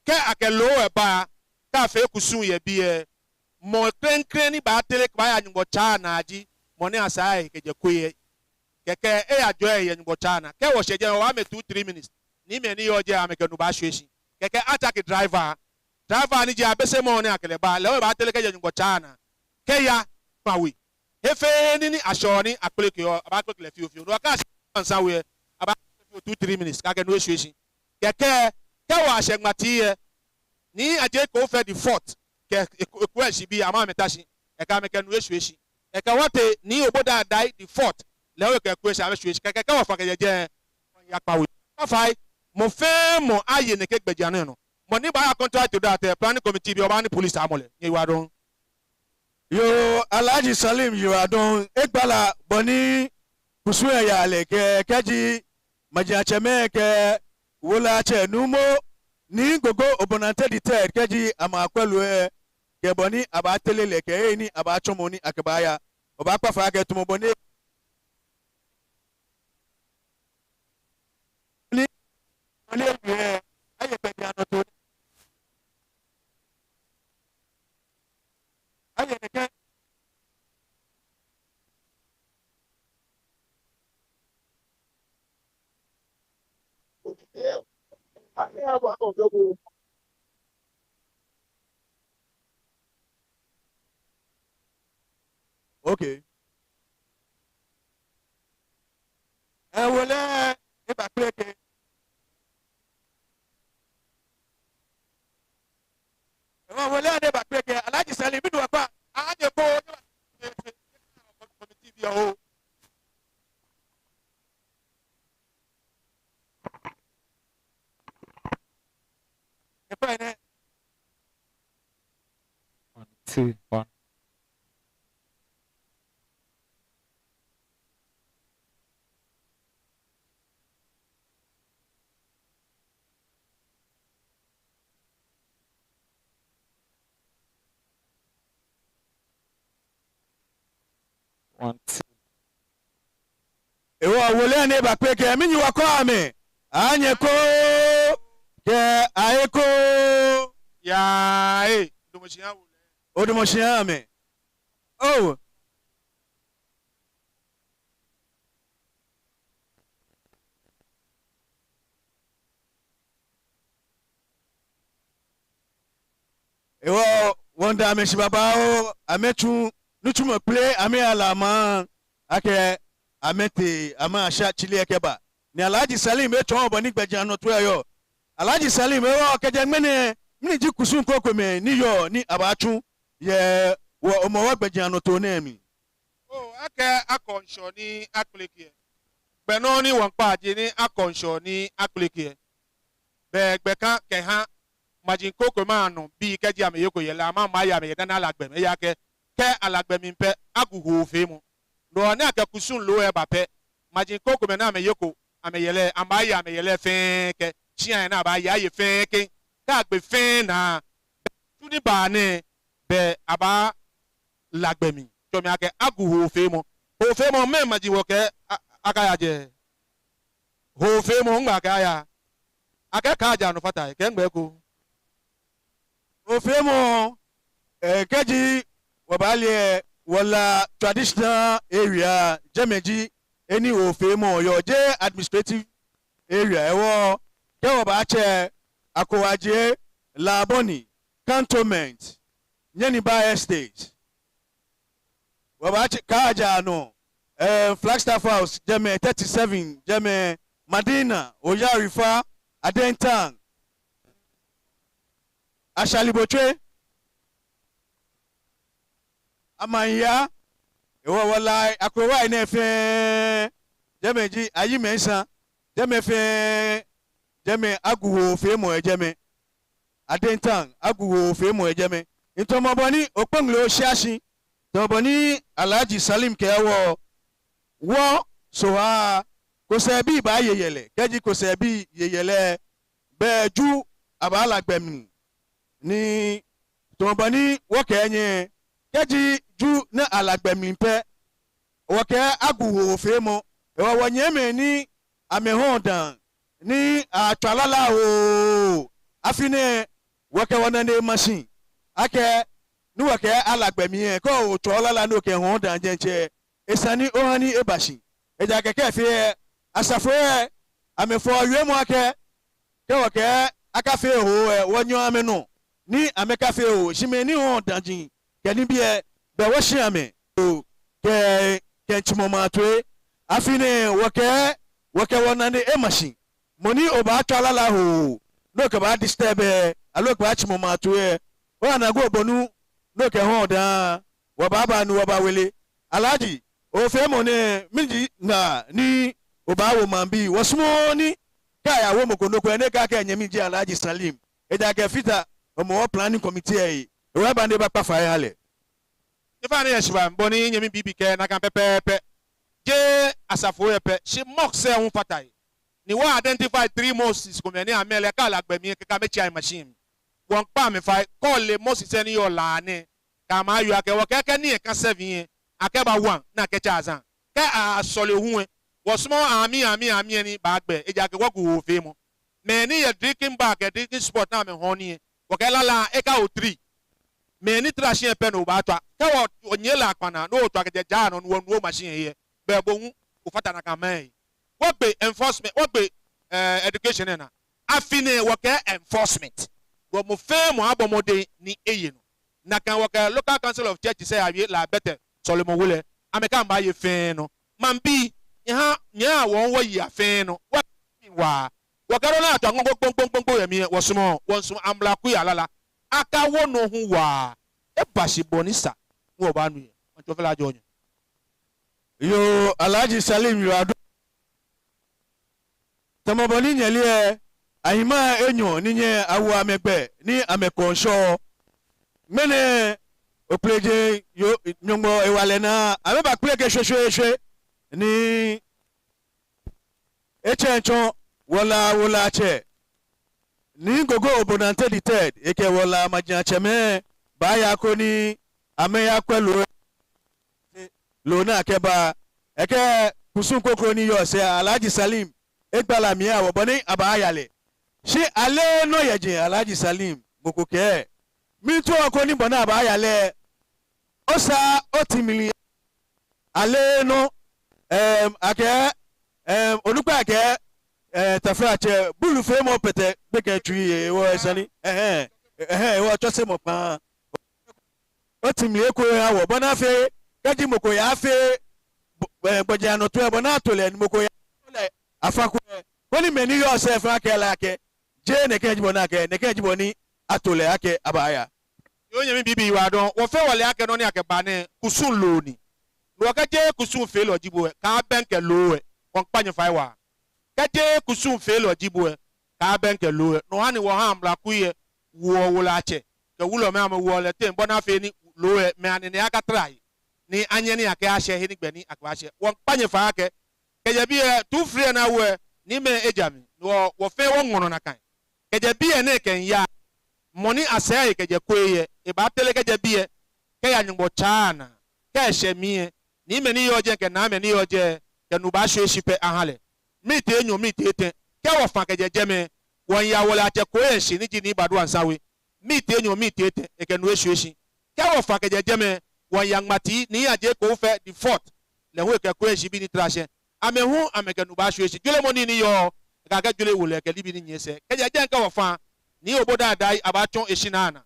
Kɛ akɛ loo lɛ ba, kɛ afee kusum yɛ biɛ lɛ, mɔ klɛŋklɛŋ ni baatere kɛbaaya Nyɔŋmɔtsaa naa ji mɔ ni asaa ehe kɛjɛ koi lɛ. Kɛkɛ eyajɔɔ ehe yɛ Nyɔŋmɔtsaa naa. Kɛ wɔshɛ jɛi, wɔbaamɛ two, three minutes. Niimɛi ni yɔɔ jɛi, amɛkɛ nu baashwie shi. Kɛkɛ atsake driver. Driver ni ji abesemɔ ni akɛ lɛ ba, lɛ hu ebaatere kɛjɛ Nyɔŋmɔtsaa naa kɛya Kpawe. He fɛɛ he ni ashɛɔ ni akpelekeɔ, abaakpeleke lɛ fioo fioo. No hewɔ kɛ ashɛ Ansa We lɛ, abaakpeleke fioo, two, three minutes, kɛ akɛ nu eshwie shi. Kɛkɛ, kɛ wɔshɛ Ŋmati lɛ, Nii Adjei Koofeh the fourth kɛ eku-, ekuɛshi bii, amɛ hu amɛta shi. Ekɛ amɛkɛ nu eshwie shi. Ekɛ wɔtee Nii Obodai Adai the fourth, lɛ hu ekɛ ekuɛshi amɛshwie shi. Kɛkɛ kɛ wɔfã kɛjɛ jɛi, wɔya Kpawe. Kpafae, mɔ fɛɛ mɔ aye nɛkɛ gbɛjianɔ lɛ nɔ. Mɔ ni baaya contrary to that lɛ, planning committee bii, wɔbaaha ni police amɔ lɛ. Nyɛyiwaladɔŋŋ. Yoo, Alhaji Salim, yiwaladɔŋŋ. Egbala bɔ ni kusum lɛ yaa lɛ kɛ, kɛji majiatsɛmɛi kɛ wolɛiatsɛ Nuumo Nii Gogo Obonante the third, kɛji amɛyakwɛ loo lɛ, kɛ bɔ ni abaatere lɛ kɛ he ni abaatsɔmɔ ni akɛbaaya. Wɔbaakpa fai akɛ tamɔ bɔ ni, ni, ni ewie, aye gbɛjianɔtoo. Aye nɛkɛ. Okay. Ɛɛ, wolɛi ni ebakpeleke. Ɛɛ, wolɛi ni ebakpeleke. Alhaji Salim, minu akpa. Anyɛ ko. Committee bii oo. Ekpa enɛ. One, two, one. One, two. Hewɔ wolɛi ni ebakpeleke, mɛni wɔkɛɔ amɛ? Anyɛ ko kɛ ahe ko. Yaa, ee, odamɔ shi oha wolɛi. Odamɔ shi oha amɛ. Oo. Hewɔ wɔmiida amɛ shi babaoo, amɛtsu nitsumɔ kpele, amɛyala maŋ akɛ amɛtee, amɛyasha tsile lɛ kɛba. Ni Alhaji Salim etsɔɔ bɔ ni gbɛjianɔtoo lɛ yɔɔ. Alhaji Salim, hewɔ kɛjɛ ŋmɛnɛ, mɛni ji kusum krokomɛi ni yɔɔ ni abaatsu yɛ wɔ Hɔmɔwɔ gbɛjianɔtoo nɛɛ mli? Oo, akɛ akɔ ŋshɔ ni akpeleke lɛ. Gbɛ nɔ ni wɔmiikpa ji ni akɔ ŋshɔ ni akpeleke lɛ. Bɛ gbɛ ka kɛha maji krokomɛi anɔ bii, kɛji amɛyeko yɛ lɛ, amɛbaaya amɛyɛ dani ala gbɛ mli. Ejaakɛ kɛ ala gbɛ mli pɛ, agu hoofeemɔ. No hewɔ ni akɛ kusum loo lɛ ba pɛ, maji krokomɛi ni amɛyeko amɛyɛ lɛ, amɛbaaya amɛyɛ lɛ fɛɛ kɛ. Shia lɛ ni abaaya aye fɛɛ kɛ. Kɛ agbe fɛɛ naa, tsu ni baa nɛɛ, bɛ abaala gbɛ mli. Tsɔɔ mi akɛ agu hoofeemɔ. Hoofeemɔ, mɛɛ maji wɔkɛɛ a-, akaya jɛi? Hoofeemɔ, ŋgba kɛ aya. Akɛ Kaajaanɔ fata he, kɛ ŋgbɛ ko. Hoofeemɔ, eh, kɛji wɔbaale, wɔ La traditional area, jɛmɛ ji he ni hoofeemɔ yɔɔ, jeee administrative area. Hewɔ kɛ wɔbaatsɛ Akowaje, Labone, Cantonment, Nyaniba Estate, wɔbaatsɛ Kaajaanɔ, eh, Flagstaff House, jɛmɛ thirty-seven, jɛmɛ Madina, Oyarifa, Adentan, Ashali Botwe, Amanya, hewɔ wɔ La akrowai nɛɛ fɛɛ, jɛmɛ ji Ayi Mensah, jɛmɛ fɛɛ, jɛmɛ agu hoofeemɔ yɛ jɛmɛ. Adentan, agu hoofeemɔ yɛ jɛmɛ. Nɔ tamɔ bɔ ni Okponglo shia shi, tamɔ bɔ ni Alhaji Salim kɛɛ wɔ, wɔ Sohaa, kosɛbii baaye yɛlɛ. Kɛji kosɛbii ye yɛlɛ, bɛ Ju abaala gbɛ mli. Ni tamɔ bɔ ni wɔkɛɛ nyɛ, kɛji Ju ni ala gbɛ mli pɛ, wɔkɛɛ agu hoofeemɔ. Hewɔ wɔnyɛmimɛi ni amɛhɔɔ daa ni atswaa lala hoo, afi nɛɛ wɔkɛ wɔnane ema shi akɛ ni wɔkɛɛ ala gbɛ mli lɛ, kɛ otswaa lala ni okɛhɔɔ daa diɛŋtsɛ, esa ni oha ni eba shi. Ejaakɛ kɛ efee lɛ, asafo lɛ amɛfɔɔ wiemɔ akɛ, kɛ wɔkɛɛ akafee hoo lɛ, wɔnyɛɔ amɛnɔ ni amɛkafee hoo. Shi mɛi ni hɔɔ daa kɛ nibii lɛ, bɛ wɔshi amɛ. Kɛ, kɛ tsimɔ ma toi. Afi nɛɛ wɔkɛɛ, wɔkɛ wɔnane ema shi. Mɔ ni obaatswaa lala hoo, ni okɛbaa disturb lɛ, aloo okɛbaatsimɔ ma toi lɛ, oha ni agu obonu, ni okɛhɔɔ daa, wɔbaaba ni wɔbawele. Alhaji, hoofeemɔ nɛɛ, mɛni ji ŋaa ni obaawo maŋbii? Wɔsumɔɔɔ ni kɛ ayawo mɔ ko nɔ ko lɛ, ni ekɛɛ akɛ enyɛmi ji Alhaji Salim. Ejaakɛ efata Hɔmɔwɔ planning committee lɛ he. Hewɔ eba ni ebakpa fai eha lɛ. Nyɛfainɛ nyɛshiba, bɔ ni nyɛmi bibii kɛɛ nakai pɛpɛɛpɛ. Jeee asafo lɛ pɛ, shi mosque lɛ hu fata he. Ni wɔ identify three mosques komɛi ni amɛ lɛ kɛ ala gbɛ mli lɛ kɛkɛ amɛtsia machine mli. Wɔmiikpa amɛ fai, kɛ ole mosque lɛ ni yɔɔ La nɛɛ, kɛ amɛ awie akɛ wɔkɛɛ kɛ ni eka seven lɛ, akɛba one ni akɛtsa azan. Kɛ asɔle hu lɛ, wɔsumɔɔɔ amɛ, amɛ, amɛ ni baagbɛ, ejaakɛ wɔgu hoofeemɔ. Mɛi ni yɛ drinking bar kɛ drinking spot ni amɛhɔɔ nii lɛ, wɔkɛɛ lala lɛ ekawo three. Mɛi ni tra shi lɛ pɛ ni obaatswa. Kɛ wɔ, wɔnyiɛ La kpana, ni otswa kɛjɛ jara nɔ ni wɔnuɔ machine lɛ, bɛ bo hu ofata nakai mɛi. Wɔgbe enforcement, wɔgbe, eh, education lɛ naa. Afi nɛɛ wɔkɛɛ enforcement. Wɔ mɔ fɛɛ mɔ abɔ mɔdɛŋ ni eye nɔ. Nakai wɔkɛ Local Council of Churches lɛ yawie La Bethel sɔlemɔwe lɛ, amɛkɛ amɛbaaye fɛɛ nɔ. Maŋbii, nyɛhaa, nyɛhaa wɔ hu wɔyea fɛɛ nɔ. Wɔ, wa. Wɔkɛɛ nɔ ni atswa ŋoŋo gboŋgboŋgbo yɛ mli lɛ, wɔsumɔɔɔ, wɔmiisumɔ amlakui alala. Akawo nɔ hu waa. Eba shi bɔ ni sa. Wɔbaanu yɛ. Wɔtsɔ fɛɛ lɛ ajɔɔ nyɛ. Yoo, Alhaji Salim, yoo, adu. Tamɔ bɔ ni nyɛle lɛ, ahimaa enyɔ ni nyɛ awo amɛ gbɛ ni amɛkɔ ŋshɔ. Ŋmɛnɛ Okpleje yoo Nyɔŋmɔ hewalɛ naa, amɛbakpeleke shweshweeshwe ni etsɛŋ tsɔ wɔ La Wulɔmɔ Nii Gogo Obonante the third, ekɛ wɔ La majiatsɛmɛi baaya koni amɛyakwɛ loo, loo ni akɛba. Ekɛ kusum kroko ni yɔɔ sɛɛ, Alhaji Salim, egbala mli eha wɔ bɔ ni abaaya lɛ. Shi ale nɔ yɛ jɛi, Alhaji Salim, mɔ ko kɛɛ, miitao koni bɔ ni abaaya lɛ, osaa oti mli ale nɔ, em, akɛ, em, onukpa akɛ, eh, taflatsɛ, bulufeemɔ pɛtɛ gbekɛ tsui yɛ wɔ esani. Ɛhɛɛ, ɛhɛɛ, wɔ tsɔsemɔ kpaa. Oti mli eko eha wɔ, bɔ ni afee, kɛji mɔ ko yafee, bo-, eh, gbɔjianɔtoo lɛ, bɔ ni ato lɛ, ni mɔ ko yafee lɛ, afa ko lɛ. Koni mɛi ni yɔɔ sɛɛ fɛɛ akɛɛ lɛ akɛ, jeee nɛkɛ ji bɔ ni akɛɛ, nɛkɛ ji bɔ ni ato lɛ akɛ abaaya. Yoo, nyɛmi bibii, yiwaladɔŋŋ. Wɔ fɛɛ wɔle akɛ nɔ ni akɛba nɛɛ, kusum loo ni. Ni wɔkɛɛ jeee kusumfeelɔ ji bo lɛ, kaabɛŋkɛ loo lɛ. Wɔmiikpa nyɛ fai waa. Kɛ jeee kusumfeelɔ ji bo lɛ, kaabɛŋkɛ loo lɛ. No hewɔ ni wɔhaa amlakui lɛ woɔ wulɔmɔ kɛ wulɔmɛi amɛwoɔ lɛ teŋ bɔ ni afee ni loo lɛ mɛi anine akatra he. Ni anyɛ ni akɛ ashɛ he ni gbɛ ni akɛbaashɛ. Wɔmiikpa nyɛ fai akɛ, kɛjɛ biɛ, tufri lɛ ni awo lɛ, ni mɛi eja mli. Ni wɔ, wɔ fɛɛ wɔŋɔɔ nɔ nakai. Kɛjɛ biɛ nɛɛ kɛmiiya, mɔ ni asɛɛ ehe kɛjɛ Kowe lɛ, ebaatere kɛjɛ biɛ kɛya Nyɔŋmɔ tsaa naa. Kɛ eshɛ mli lɛ, niimɛi ni yɔɔ jɛi kɛ naamɛi ni yɔɔ jɛi kɛ nu baashwie shi pɛ aha lɛ. Miniti enyɔ, miniti etɛ, kɛ wɔfã kɛjɛ jɛmɛ, wɔmiiya wɔle Atsɛ Kowe lɛ shishi ni ji Nii Badu Ansa We. Miniti enyɔ, miniti etɛ, ekɛ nu eshwie shi. Kɛ wɔfã kɛjɛ jɛmɛ, wɔmiiya Ŋmati, Nii Adjei Koofeh the fourth, lɛ hu ekɛ Kowe lɛ shishi bii ni tara shɛ. Amɛ hu amɛkɛ nu baashwie shi. Jɔɔmɔ nii ni yɔɔ, ekakɛ jɔɔmɔ wolo lɛ kɛ nibii ni nyiɛ sɛɛ. Kɛjɛ jɛi kɛ wɔfã, Nii Obodai Adai abaatsɔ eshinaa naa.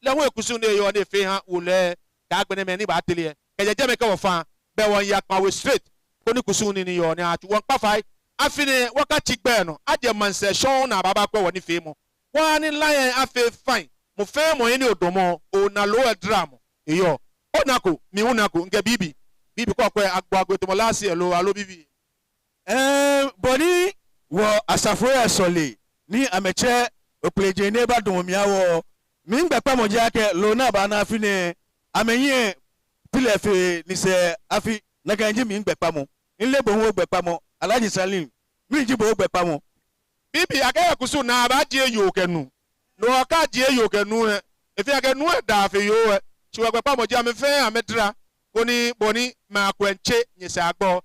Lɛ hu ekusum ni eyɔɔ ni efee eha wolo lɛ kɛ agbɛnɛ mɛi ni baatere lɛ. Kɛjɛ jɛmɛ kɛ wɔfã, belɛ wɔmiiya Kpa We straight, koni kusum nii ni yɔɔ nɛɛ atsu. Wɔmiikpa fai, afi nɛɛ wɔkatsi gbɛ nɔ, ajɛ maŋsɛɛ shɔŋŋ ni abaaba kwɛ wɔnifeemɔ. Wɔha ni la lɛ afee fine. Mɔ fɛɛ mɔ he ni odamɔ, ona loo lɛ daramɔ. Eyɔɔ. Onako, mi hu minako, mikɛ bibii. Bibii, kɛ okwɛ agbo agbo, etamɔ last year loo, aloo bibii. Ɛɛ, bɔ ni wɔ asafo lɛ sɔle ni amɛtsɛ Okpelejen ni ebadamɔ mli aha wɔ, migbɛkpamɔ ji akɛ loo ni abaana afi nɛɛ, amɛnyɛ pilɛ fe ni sɛɛ afi, nakai ji migbɛkpamɔ. Mile bo hu ogbɛkpamɔ, Alhaji Salim, mɛni ji bo ogbɛkpamɔ? Bibii, akɛɛ kusum naa abaajie yoo kɛ nuu. No hewɔ kɛ ajie yoo kɛ nuu lɛ, efeɔ akɛ nuu lɛ daa fe yoo lɛ. Shi wɔgbɛkpamɔ ji amɛ fɛɛ amɛdara, koni bɔ ni mɛi akwɛ miitsɛ nyɛsɛɛ agbɔ,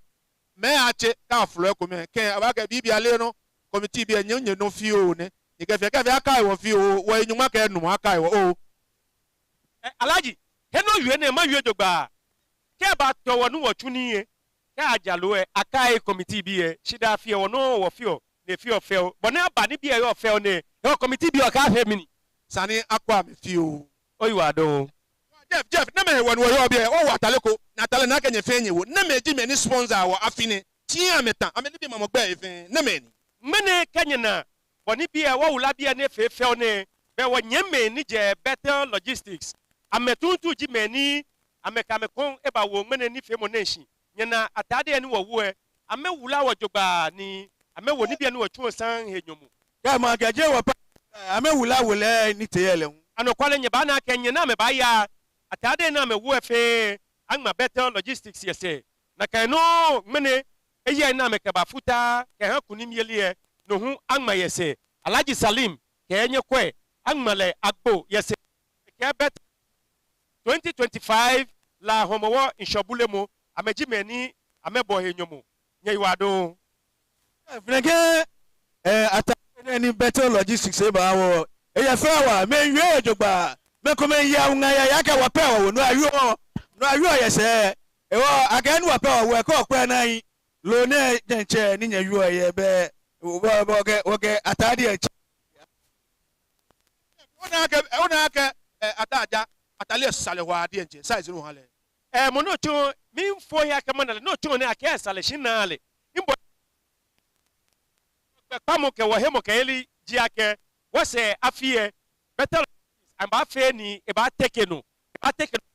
mɛi atsɛ kɛ aflɔ ekomɛi kɛ abaakɛɛ bibii, ale nɔ, committee bii lɛ nyɛ, nyɛnɔ fioo nɛ. Nyɛkɛfee, kɛfee akai wɔ fioo, wɔyi nyɔŋma kɛ enumɔ akai wɔ oo. Ɛɛ, Alhaji, he ni owie nɛɛ mawie jogbaŋŋ. Kɛ abatɔ wɔ ni wɔtsu nii lɛ, kɛ aja loo lɛ, akai committee bii lɛ, shidaa fioo, wɔ nɔŋŋ wɔfeɔ, ni efeɔ fɛo. Bɔ ni aba ni biɛ yɔɔ fɛo nɛɛ, hewɔ committee bii lɛ kɛ afee mɛni? Esa ni akwɛ amɛ fioo. Oyiwaladɔŋŋ. Jeff, Jeff, namɛi hewɔ ni wɔyɔɔ biɛ? Owo atale ko, ni atale nɛɛ akɛ nyɛ fɛɛ nyɛwo. Namɛi ji mɛi ni sponsor wɔ afi nɛɛ? Tsĩ amɛtã, amɛnibii mamɔ gbɛi fɛɛ, namɛi ni? Ŋmɛnɛ kɛ nyɛna bɔ ni biɛ, wɔwula biɛ ni efee fɛo nɛɛ, belɛ wɔnyɛmimɛi ni jɛ Bethel Logistics, amɛtuuntu ji mɛi ni amɛkɛ amɛkɔŋ ebawo ŋmɛnɛ nifeemɔ nɛɛ shishi. Nyɛna atade lɛ ni wɔwo lɛ, amɛwula wɔ jogbaŋŋ ni amɛwo nibii ni wɔtsuɔ saŋŋ he nyɔmɔ. Kɛ makɛɛ jeee wɔ pɛ, amɛwula wolo lɛ ni tee yɛ lɛ hu. Anɔkwale, nyɛbaana akɛ nyɛna amɛbaaya, atade ni amɛwo lɛ fɛɛ aŋma Bethel Logistics yɛ sɛɛ. Nakai nɔŋŋ ŋmɛnɛ, eyɛŋ ni amɛkɛbafutaa kɛha kunimyeli lɛ, no hu aŋma yɛ sɛɛ. Alhaji Salim, kɛ nyɛkwɛ, aŋma lɛ agbo yɛ sɛɛ. Kɛ Bethel twenty twenty-five La Hɔmɔwɔ ŋshɔ bulemɔ, amɛji mɛi ni amɛbɔ he nyɔmɔ. Nyɛyiwaladɔŋŋ. Ɛɛ, finɛ kɛ, ɛɛ, atade nɛɛ ni Bethel Logistics eba wɔ, eyɛ fɛo waa, mɛi wie jogbaŋŋ, mɛi komɛi ya ŋa ya ya kɛ wɔ pɛ wɔwo, no awieɔ, no awieɔ yɛ sɛɛ, hewɔ akɛɛ ni wɔ pɛ wɔwo, kɛ okwɛ naa lɛ, loo nɛɛ diɛŋtsɛ ni nyɛwieɔ yɛ biɛ, wɔ, wɔ, wɔkɛ, wɔkɛ atade lɛ tsɛ. Ona akɛ, ona akɛ, ɛɛ, Ataa Ja, atade lɛ sa lɛ waa diɛŋtsɛ, size ni oha lɛ. Ɛɛ, mɔ ni otsɔɔ, miifo he akɛ mana lɛ, ni otsɔɔ nɛɛ akɛ esa lɛ shi naa lɛ. Mibɔ gbɛkpamɔ kɛ wɔ hemɔkɛyeli ji akɛ, wɔsɛɛ afi lɛ, Bethel, amɛbaafee ni ebaateke nɔ, ebaateke nɔ.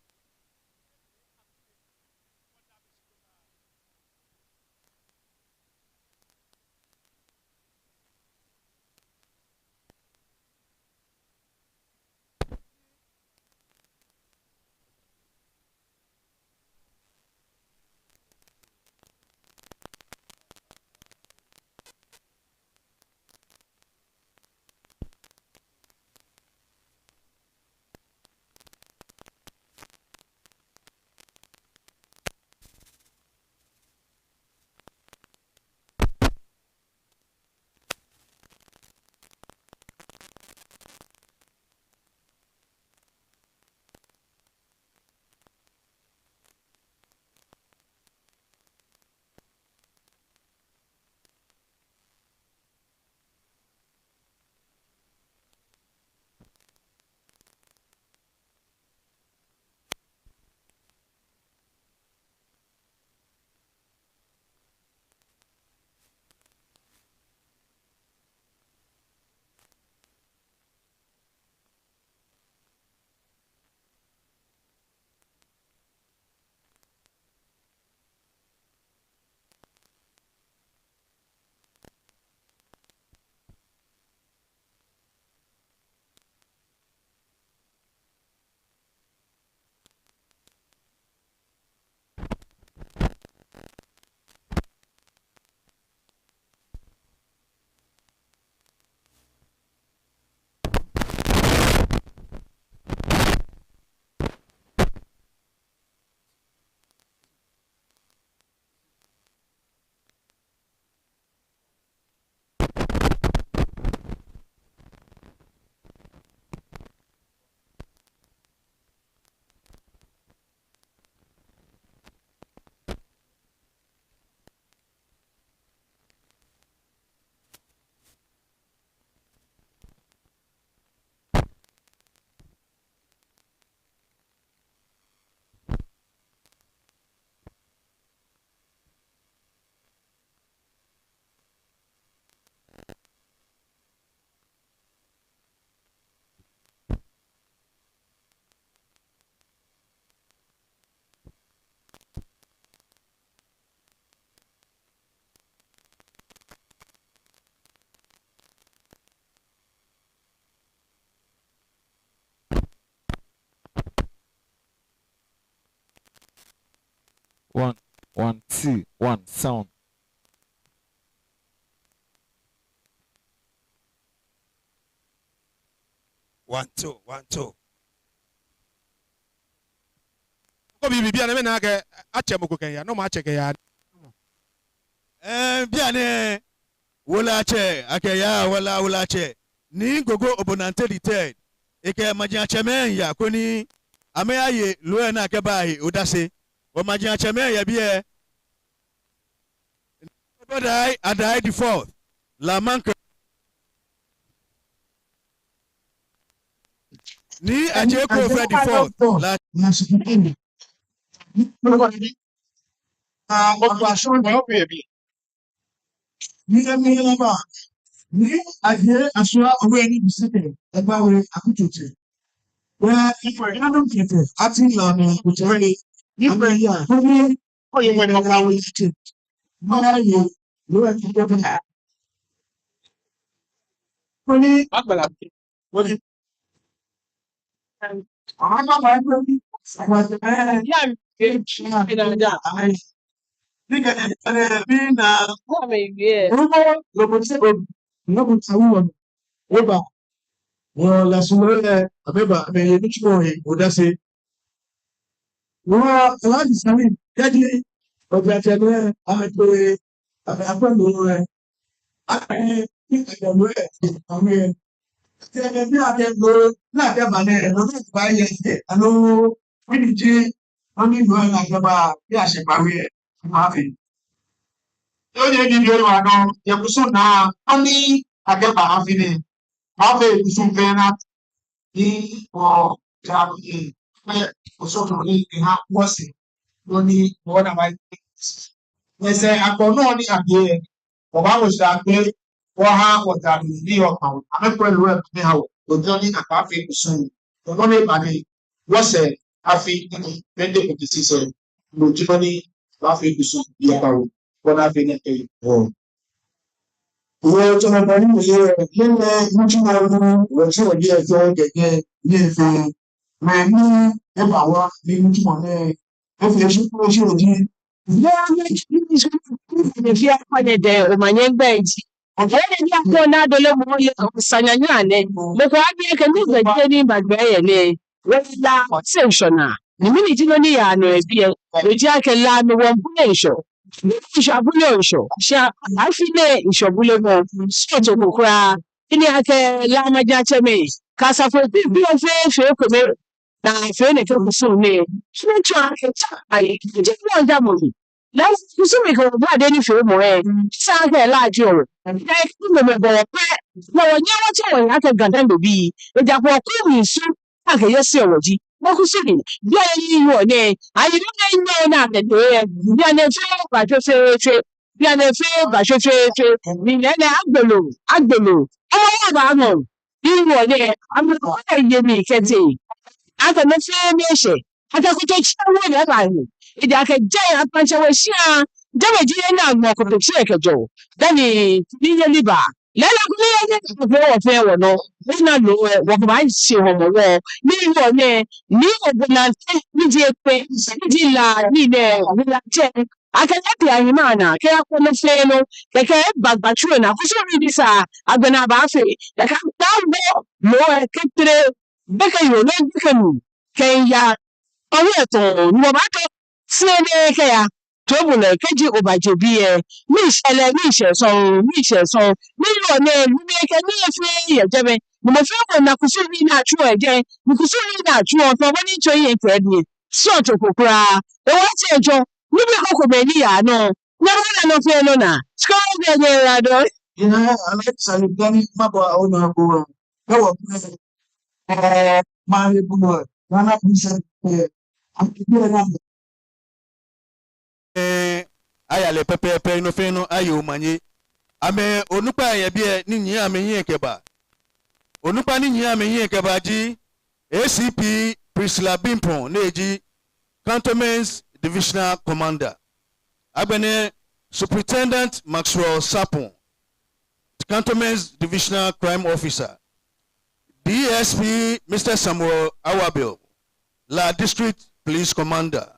One, one, two, one, sound. One, two, one, two. Ko bibii, bianɛ mɛi na akɛ atsɛ mɔ ko kɛya, no mɔ atsɛ kɛya. Ɛɛ, bianɛ, Wulɔmɔ atsɛ, akɛya, Wulɔmɔ, Wulɔmɔ atsɛ. Nii Gogo Obonante the third. Ekɛ majiatsɛmɛi ya koni amɛyaye loo lɛ ni akɛba he odase. Wɔ majiatsɛmɛi yɛ biɛ. Obodai Adai the fourth. La Mankɛ. Nii Adjei Koofeh the fourth. La Nii Adjei Asua Owuani the second. Egbawe Akutsetse. Wɛ, Adu Kete, Ati Lame, Kutere. Ni wɛ ya, koni oye wɛ na wɛ ya te. Mara ye, wɛ ya te. Koni agbala. Koni Eba, wɔ La Sumɔlɛ, amɛba, amɛye nitsumɔ he odase. Wɔ Alhaji Salim, kɛji, obi atɛ nɛ, amɛkpe, amɛ akpɛ loo lɛ. Akɛ, ni akɛ loo lɛ, amɛ. Tɛ ni akɛ loo, ni akɛba nɛ, loo ni ba yɛ, aloo, mɛni ji, mɛni loo ni akɛba, ni ashɛ kpawe, mafi. Yoo, ni ni loo wa nɔ, yɛ kusum naa, mɛni akɛba afi nɛɛ. Mafi kusum fɛɛ naa. Ni wɔ ja ni fɛɛ kusum ni eha wɔsɛɛ. Nɔ ni wɔna wa. Nyɛsɛɛ akɔnɔ ni abiɛ. Wɔba wɔsɛɛ akpe. Wɔha wɔja ni yɔɔ kpawo. Amɛkpe loo lɛ amɛha wɔ. Ojɔ ni akpa fɛɛ kusum. Nɔ ni ba ni wɔsɛɛ afi ni fɛɛ de ko ti sisɛ. Ojɔ ni akpa fɛɛ kusum yɔɔ kpawo. Wɔna fɛɛ nɛkɛ wɔ. Wɔ tsɔɔ bɔ ni yɛ, yɛ lɛ, nitsumɔ ni, wɔ tsɔɔ yɛ jɔ gɛgɛ, yɛ fɛɛ. Mɛni eba wa, ni nitsumɔ nɛɛ, efee shi, shi oji. Yɛ, yɛ, shi, shi, shi, shi, akpa nɛɛ dɛ, omanye gbɛ ji. Ɔkɛ ni akɔ na dole mɔ yɛ, sanyanya nɛ. Mɔ ko abi akɛ ni gbɛ je ni ba gbɛ yɛ nɛ. Wɔ La sɛnshɔna. Ni mɛni ji nɔ ni yaa nɔ yɛ biɛ. Eji akɛ La nɔ wɔ bule ŋshɔ. Ŋshɔ abule ŋshɔ. Shi afi nɛɛ ŋshɔ bulemɔ. Sɔɔto ko kwraa. Ni akɛ La majiatsɛmɛi. Kɛ asafo bii, bii fɛɛ fee ekome. Ni afee nɛkɛ kusum nɛɛ. Shi ni tsɔɔ akɛ tsa ayi. Eji mɔ ja mɔ bi. La kusum kɛ wɔ bɔ adɛŋ ni feemɔ lɛ. Esa akɛ La ji wɔ. Ni ekɛ mɛi bɔ wɔ pɛ. Ni wɔnyɛ wɔtsɛ wɔhe akɛ Ga-Dangme bii. Ejaakɛ wɔkɔ misu. Akɛ yɛ sɛɛ wɔji. Mɔ kusum ni. Bianɛ ni yɔɔ nɛɛ. Ayi ni nɛɛ nɛɛ na nɛɛ nɛɛ. Bianɛ fɛɛ ba shwɛ fɛɛ fɛɛ. Bianɛ fɛɛ ba shwɛ fɛɛ fɛɛ. Ni nɛɛ nɛɛ agbolo. Agbolo. Ɔmɔ yɛ ba nɔ. Ni yɔɔ nɛɛ. Amɛ ko yɛ mi kɛtee. Akɛ nɔ fɛɛ nɔ shɛ. Akɛ kotoku tsi awo nɛɛ ba nɔ. Ejaakɛ jɛi akpantsɛ wɔ shia. Jɛmɛ ji yɛ na mɔ kotoku tsi kɛjɛ. Dani ni yeli ba. Lɛɛlɛŋ koni yɛ ni fɛɛ wɔ fɛɛ wɔnɔ. Wɔna loo lɛ, wɔkɛba shi Hɔmɔwɔ. Ni yɔɔ nɛɛ, Nii Obonante, ni ji ekpɛ, ni ji La, ni nɛɛ, ni La tsɛ. Akɛ lɛ bi ayi ma na, kɛ akɔ nɔ fɛɛ nɔ, kɛkɛ eba gbatsu lɛ naa, kusum ni sa, agbɛnɛ abaafee, kɛkɛ aba wo loo lɛ kɛtere, gbekɛ yoo loo gbekɛ nuu, kɛya, kpawo lɛ tɔŋŋ, ni wɔbaatɔ, sɛɛ nɛɛ kɛya, too bo lɛ, kɛji obaje biɛ, miishɛɛ lɛ, miishɛɛ sɔŋŋ, miishɛɛ sɔŋŋ, ni yɔɔ nɛɛ, lumɛi kɛ nii fɛɛ yɛ jɛmɛ, ni mɔ fɛɛ mɔ na kusum ni atsuɔ yɛ jɛi, ni kusum ni atsuɔ, tɔ bɔ ni tsɔ yɛ kɛ ni, sɔɔto ko kwraa, ewɔ tsɛ jɔ, ni bi ko ko bɛ ni yaa nɔ, ni wɔna nɔ fɛɛ nɔ naa, sika wɔ bɛ ni yaa nɔ. Ina ala sali gani mabɔ ona ko, na wɔ, eh, ma ye bu, na na bu sɛ, eh, a ti bi na. Ɛɛ, aya lɛ pɛpɛɛpɛ, nɔ fɛɛ nɔ aye omanye. Amɛ onukpa yɛ biɛ ni nyiɛ amɛhiɛ kɛba. Onukpa ni nyiɛ amɛhiɛ kɛba ji A C P Priscilla Bimpong, ni eji Cantonments Divisional Commander. Agbɛnɛ Superintendent Maxwell Sarpong, Cantonments Divisional Crime Officer. D S P Mister Samuel Awabil, La District Police Commander.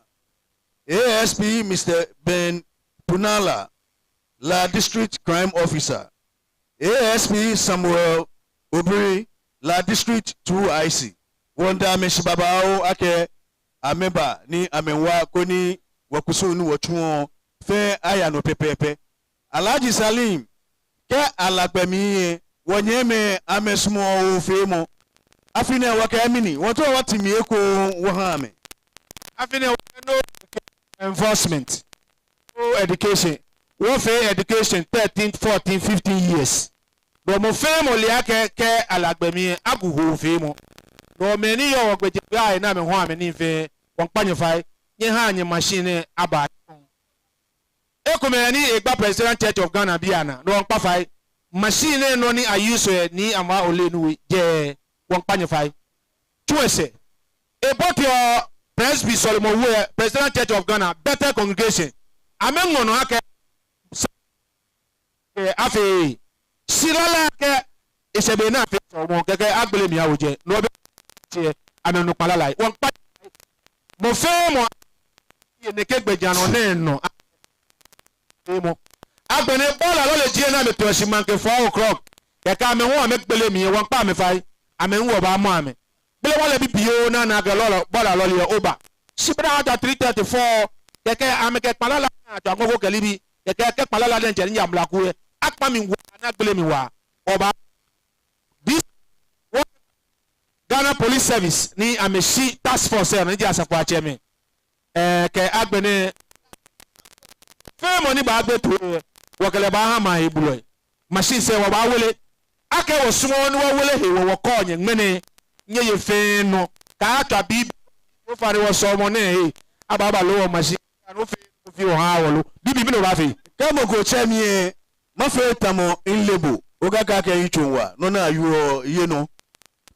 A S P Mister Ben Punala, La District Crime Officer, A S P Samuel Obiri, La District two I C. Wɔmiida amɛ shi babaoo akɛ amɛba ni amɛwa koni wɔkusum ni wɔtsuɔ fɛɛ aya nɔ pɛpɛɛpɛ. Alhaji Salim, kɛ Alakpa mli lɛ, wɔnyɛmimɛi amɛsumɔɔ hoofeemɔ. Afi nɛɛ wɔkɛɛ mɛni, wɔtaoɔ wɔti mli ekoŋŋ wɔha amɛ. Afi nɛɛ wɔkɛɛ no enforcement, no education. Wɔfee education thirteen, fourteen, fifteen years. No mɔ fɛɛ mɔ le akɛ kɛ Alakpa mli lɛ agu hoofeemɔ. No mɛi ni yɔɔ wɔgbɛjegbɛi ni amɛhɔɔ amɛnii fɛɛ, wɔmiikpa nyɛ fai, nyɛhaa nyɛ machine nɛɛ aba. Ekomɛi ni egba Presbyterian Church of Ghana biɛ naa, no wɔmiikpa fai. Machine nɛɛ nɔ ni a-use lɛ ni amɛwo lɛ nɔ lɛ, wɔmiikpa nyɛ fai. Tsu esɛɛ. Eboteɔ Presby sɔlemɔwe lɛ, Presbyterian Church of Ghana, Bethel Congregation. Amɛŋɔ nɔ akɛ, eh, afee. Shi lala akɛ, eshɛ be ni afee sɔlemɔ, kɛkɛ agbele mli awo jɛi. No be, amɛnu kpalala lɛ. Wɔmiikpa mɔ fɛɛ mɔ yɛ nɛkɛ gbɛjianɔ nɛɛ nɔ. Agbɛnɛ bɔɔla lɔle ji lɛ ni amɛtee shi maŋkɛ four o'clock. Kɛkɛ amɛhu amɛgbele mli lɛ, wɔmiikpa amɛ fai. Amɛhu wɔbaamɔ amɛ. Gbele wala bibioo ni ana akɛ lɔle, bɔɔla lɔle lɛ eba. Shi bɔ ni atswa three thirty, four, kɛkɛ amɛkɛ kpalala atswa ŋkoko kɛ nibii. Kɛkɛ kɛ kpalala lɛ jɛ ni ya mlaku lɛ, akpa mli waa, ni agbele mli waa. Wɔba. This Ghana Police Service ni amɛshi task force lɛ nɔ ni ji asafoatsɛmɛi, eh, kɛ agbɛnɛ fɛɛ mɔ ni baagbe toi lɛ, wɔkɛ lɛ baaha maŋ hebulɔi. Machines lɛ wɔbaawele. Akɛ wɔsumɔɔɔ ni wɔwele hewɔ wɔkɛɔ nyɛ ŋmɛnɛ, nyɛye fɛɛ nɔ. Kaatswa bibii. Ofainɛ wɔsɔlemɔ nɛɛ he, abaaba lo wɔ machine. Kɛ nɔ fɛɛ nɔ fee wɔha wɔ lo. Bibii, mɛni obaafee? Kɛ mɔ ko tsɛ mi lɛ, mafee tamɔ mile bo, okakɛɛ akɛ yitsoŋ wa, nɔ ni ayɔɔ yɛ nɔ.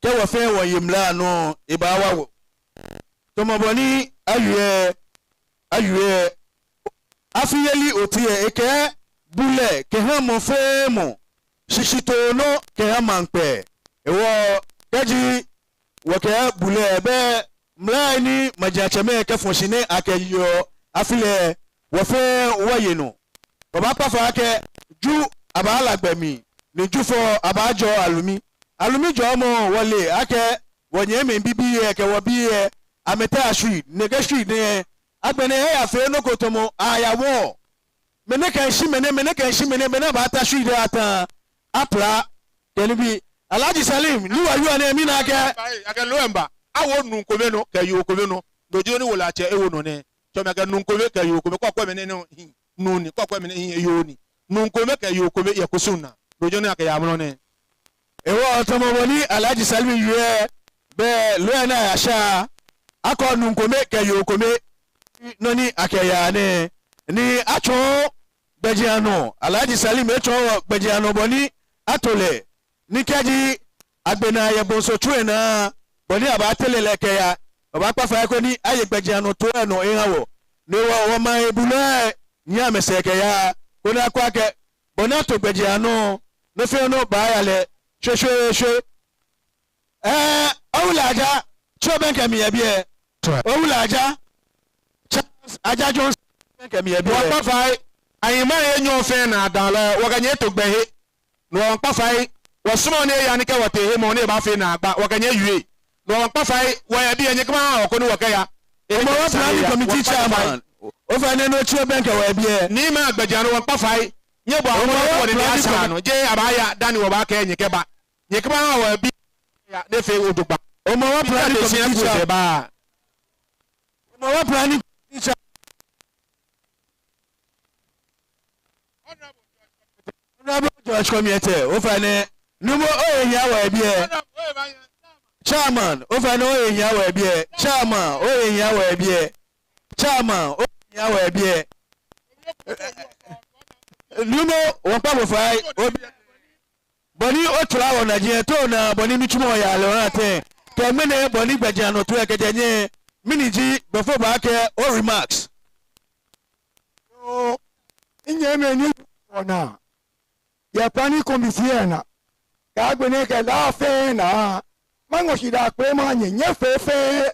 Kɛ wɔ fɛɛ wɔye mla nɔ, ebaawa wɔ. Tamɔ bɔ ni awie, awie, afiyeli oti lɛ, ekɛɛ bulɛ kɛha mɔ fɛɛ mɔ, shishitoo nɔ kɛha maŋ kpɛ. Hewɔ kɛji wɔkɛɛ bulɛ, bɛ mlai ni majiatsɛmɛi kɛfɔ shi ni akɛyeɔ afi lɛ, wɔ fɛɛ wɔye nɔ. Wɔbaakpa fai akɛ Ju abaala gbɛ mli, ni Jufɔ abaajɔɔ alumi. Alumi jɔɔmɔ, wɔle akɛ wɔnyɛmimɛi bibii lɛ kɛ wɔbii lɛ, amɛta shwie, nɛkɛ shwie nɛɛ, agbɛnɛ eyafee nɔ ko tamɔ ayawɔ. Mɛnɛ kɛshi mɛnɛ, mɛnɛ kɛshi mɛnɛ, mɛnɛ baata shwie lɛ ata, apla, kɛ nibii. Alhaji Salim, ni wɔyɔɔ nɛɛ, mina akɛ, akɛ lo lɛ miiba. Awo nuu kome nɔ kɛ yoo kome nɔ. No ji nɔ ni wɔlatsɛ ewo nɔ nɛɛ. Tsɔɔmɔ akɛ nuu kome kɛ yoo kome, kɔkɔɔkɔ mɛnɛ nɔ hi nuu ni, kɔkɔɔkɔ mɛnɛ hi yoo ni. Nuu kome kɛ yoo kome yɛ kusum naa. No ji nɔ ni akɛya mlɔ nɛɛ. Hewɔ tamɔ bɔ ni Alhaji Salim wie lɛ, bɛ lo lɛ ni ayasha, akɔ nuu kome kɛ yoo kome, nɔ ni akɛya nɛɛ, ni atsɔɔ gbɛjianɔ, Alhaji Salim etsɔɔ wɔ gbɛjianɔ bɔ ni ato lɛ, ni kɛji agbe naa yɛ bonso tsu lɛ naa, bɔ ni abaatere lɛ kɛya. Wɔbaakpa fai koni aye gbɛjianɔtoo lɛ nɔ eha wɔ. No hewɔ wɔmaŋ hebulɔi lɛ, nyɛ amɛsɛɛ kɛya, koni akwɛ akɛ bɔ ni ato gbɛjianɔ, nɔ fɛɛ nɔ baaya lɛ shweshweeshwe. Ɛɛ, Owula Aja, tsi obɛŋkɛ mi yɛ biɛ. Owula Aja, Charles Aja Johnson, obɛŋkɛ mi yɛ biɛ. Wɔkpa fai, ayi maŋ he nyɔŋ fɛɛ naa daalɔ, wɔkɛ nyɛ to gbɛ he. No wɔmiikpa fai, wɔsumɔɔ ni eya ni kɛ wɔtee hemɔ ni ebaafee naagba, wɔkɛ nyɛ wie. No wɔmiikpa fai, wɔyɛ biɛ, nyɛkɛba wɔ koni wɔkɛya. Hɔmɔwɔ planning committee chairman, ofainɛ ni otsi obɛŋkɛ wɔ yɛ biɛ. Ni maŋ gbɛjianɔ, wɔmiikpa fai, nyɛbɔ amrɔ ni wɔde ni asaa nɔ, jeee abaaya dani wɔbaakɛɛ nyɛkɛba. Nyɛkɛba wɔ yɛ biɛ, ni efee ojogbaŋŋ. Hɔmɔwɔ planning committee chairman. Hɔmɔwɔ planning committee chairman. Honorable George Komiete, ofainɛ, Nuumo, ohe hiaa wɔ yɛ biɛ. Chairman, ofainɛ, ohe hiaa wɔ yɛ biɛ. Chairman, ohe hiaa wɔ yɛ biɛ. Chairman, ohe hiaa wɔ yɛ biɛ. Nuumo, wɔmiikpa bo fai, obi-, bɔ ni otsɔɔ wɔ najiaŋ, to na bɔ ni nitsumɔ yaa lɛ ona tɛŋŋ. Kɛ ŋmɛnɛ bɔ ni gbɛjianɔtoo lɛ kɛjɛ nyɛ, mɛni ji bɔ ni obaakɛɛ, o remarks. Yoo, minyɛmimɛi ni yɔɔ naa yɛ planning committee lɛ naa, kɛ agbɛnɛ kɛ La fɛɛ naa, maŋɔ shidaa kpele maha nyɛ, nyɛ fɛɛ fɛɛ,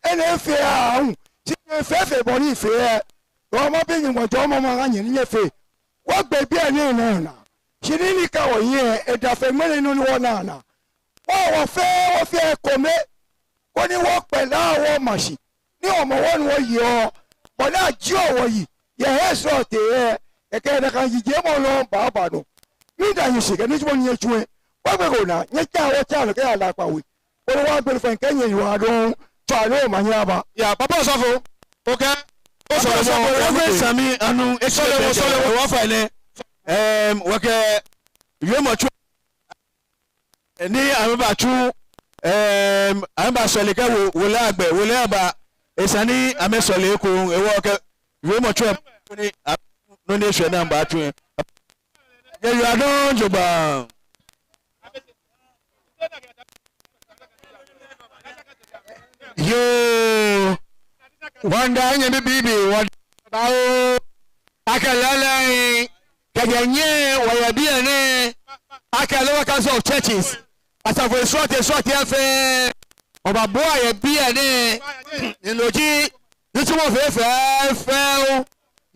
enɛ fɛɛ aahu, tsi Efee fɛɛ bɔ ni efee lɛ, wɔmiibi Nyɔŋmɔ jɔɔmɔ maha nyɛ ni nyɛfee. Wɔgbe biɛ nɛɛ naa naa. Shi nii ni ka wɔhiɛ lɛ, eda fe ŋmɛnɛ nɔ ni wɔnaa naa. Wɔ, wɔfɛɛ, wɔfee ekome, koni wɔkpɛ Ga wɔma shi. Ni wɔmɔ wɔ ni wɔyeɔ, bɔ ni ajieɔ wɔyi yɛ he srɔtoi lɛ, kɛkɛ nakai yijiemɔ lɛ baaba nɔ. Miida nyɛ shi kɛ nitsumɔ ni nyɛtsu lɛ. Wɔgbe ko naa, nyɛtsa wɔtsa nɔ kɛya Lakpa We. Koni wɔgbele fɛɛ kɛ nyɛyiwaladɔŋŋ, tswa ni omanye aba. Ya, Papa Osɔfo, okay. Osɔfo, Osɔfo, Reverend Sami Anu, sɔlemɔ, sɔlemɔ, wɔfa lɛ. Em, wɔkɛ wiemɔ tsu. Ni amɛbatsu, em, amɛbasɔle kɛ wo, wolɛiagbɛ, wolɛiaba, esa ni amɛsɔle ekoŋŋ, hewɔ kɛ wiemɔ tsu lɛ, ni a-, nɔ ni eshwɛ ni amɛbatsu lɛ. Nyɛyiwaladɔŋŋ jogbaŋŋ. Yoo, wɔmiida nyɛ bibiibii, wɔmiida oo. Akɛ lɛɛlɛŋ, kɛjɛ nyɛ wɔyɛ biɛ nɛɛ, akɛ Lower Council of Churches, asafoi srɔtoi srɔtoi fɛɛ, wɔbabua yɛ biɛ nɛɛ, ni no ji nitsumɔ fɛɛ fɛɛ fɛɛ oo.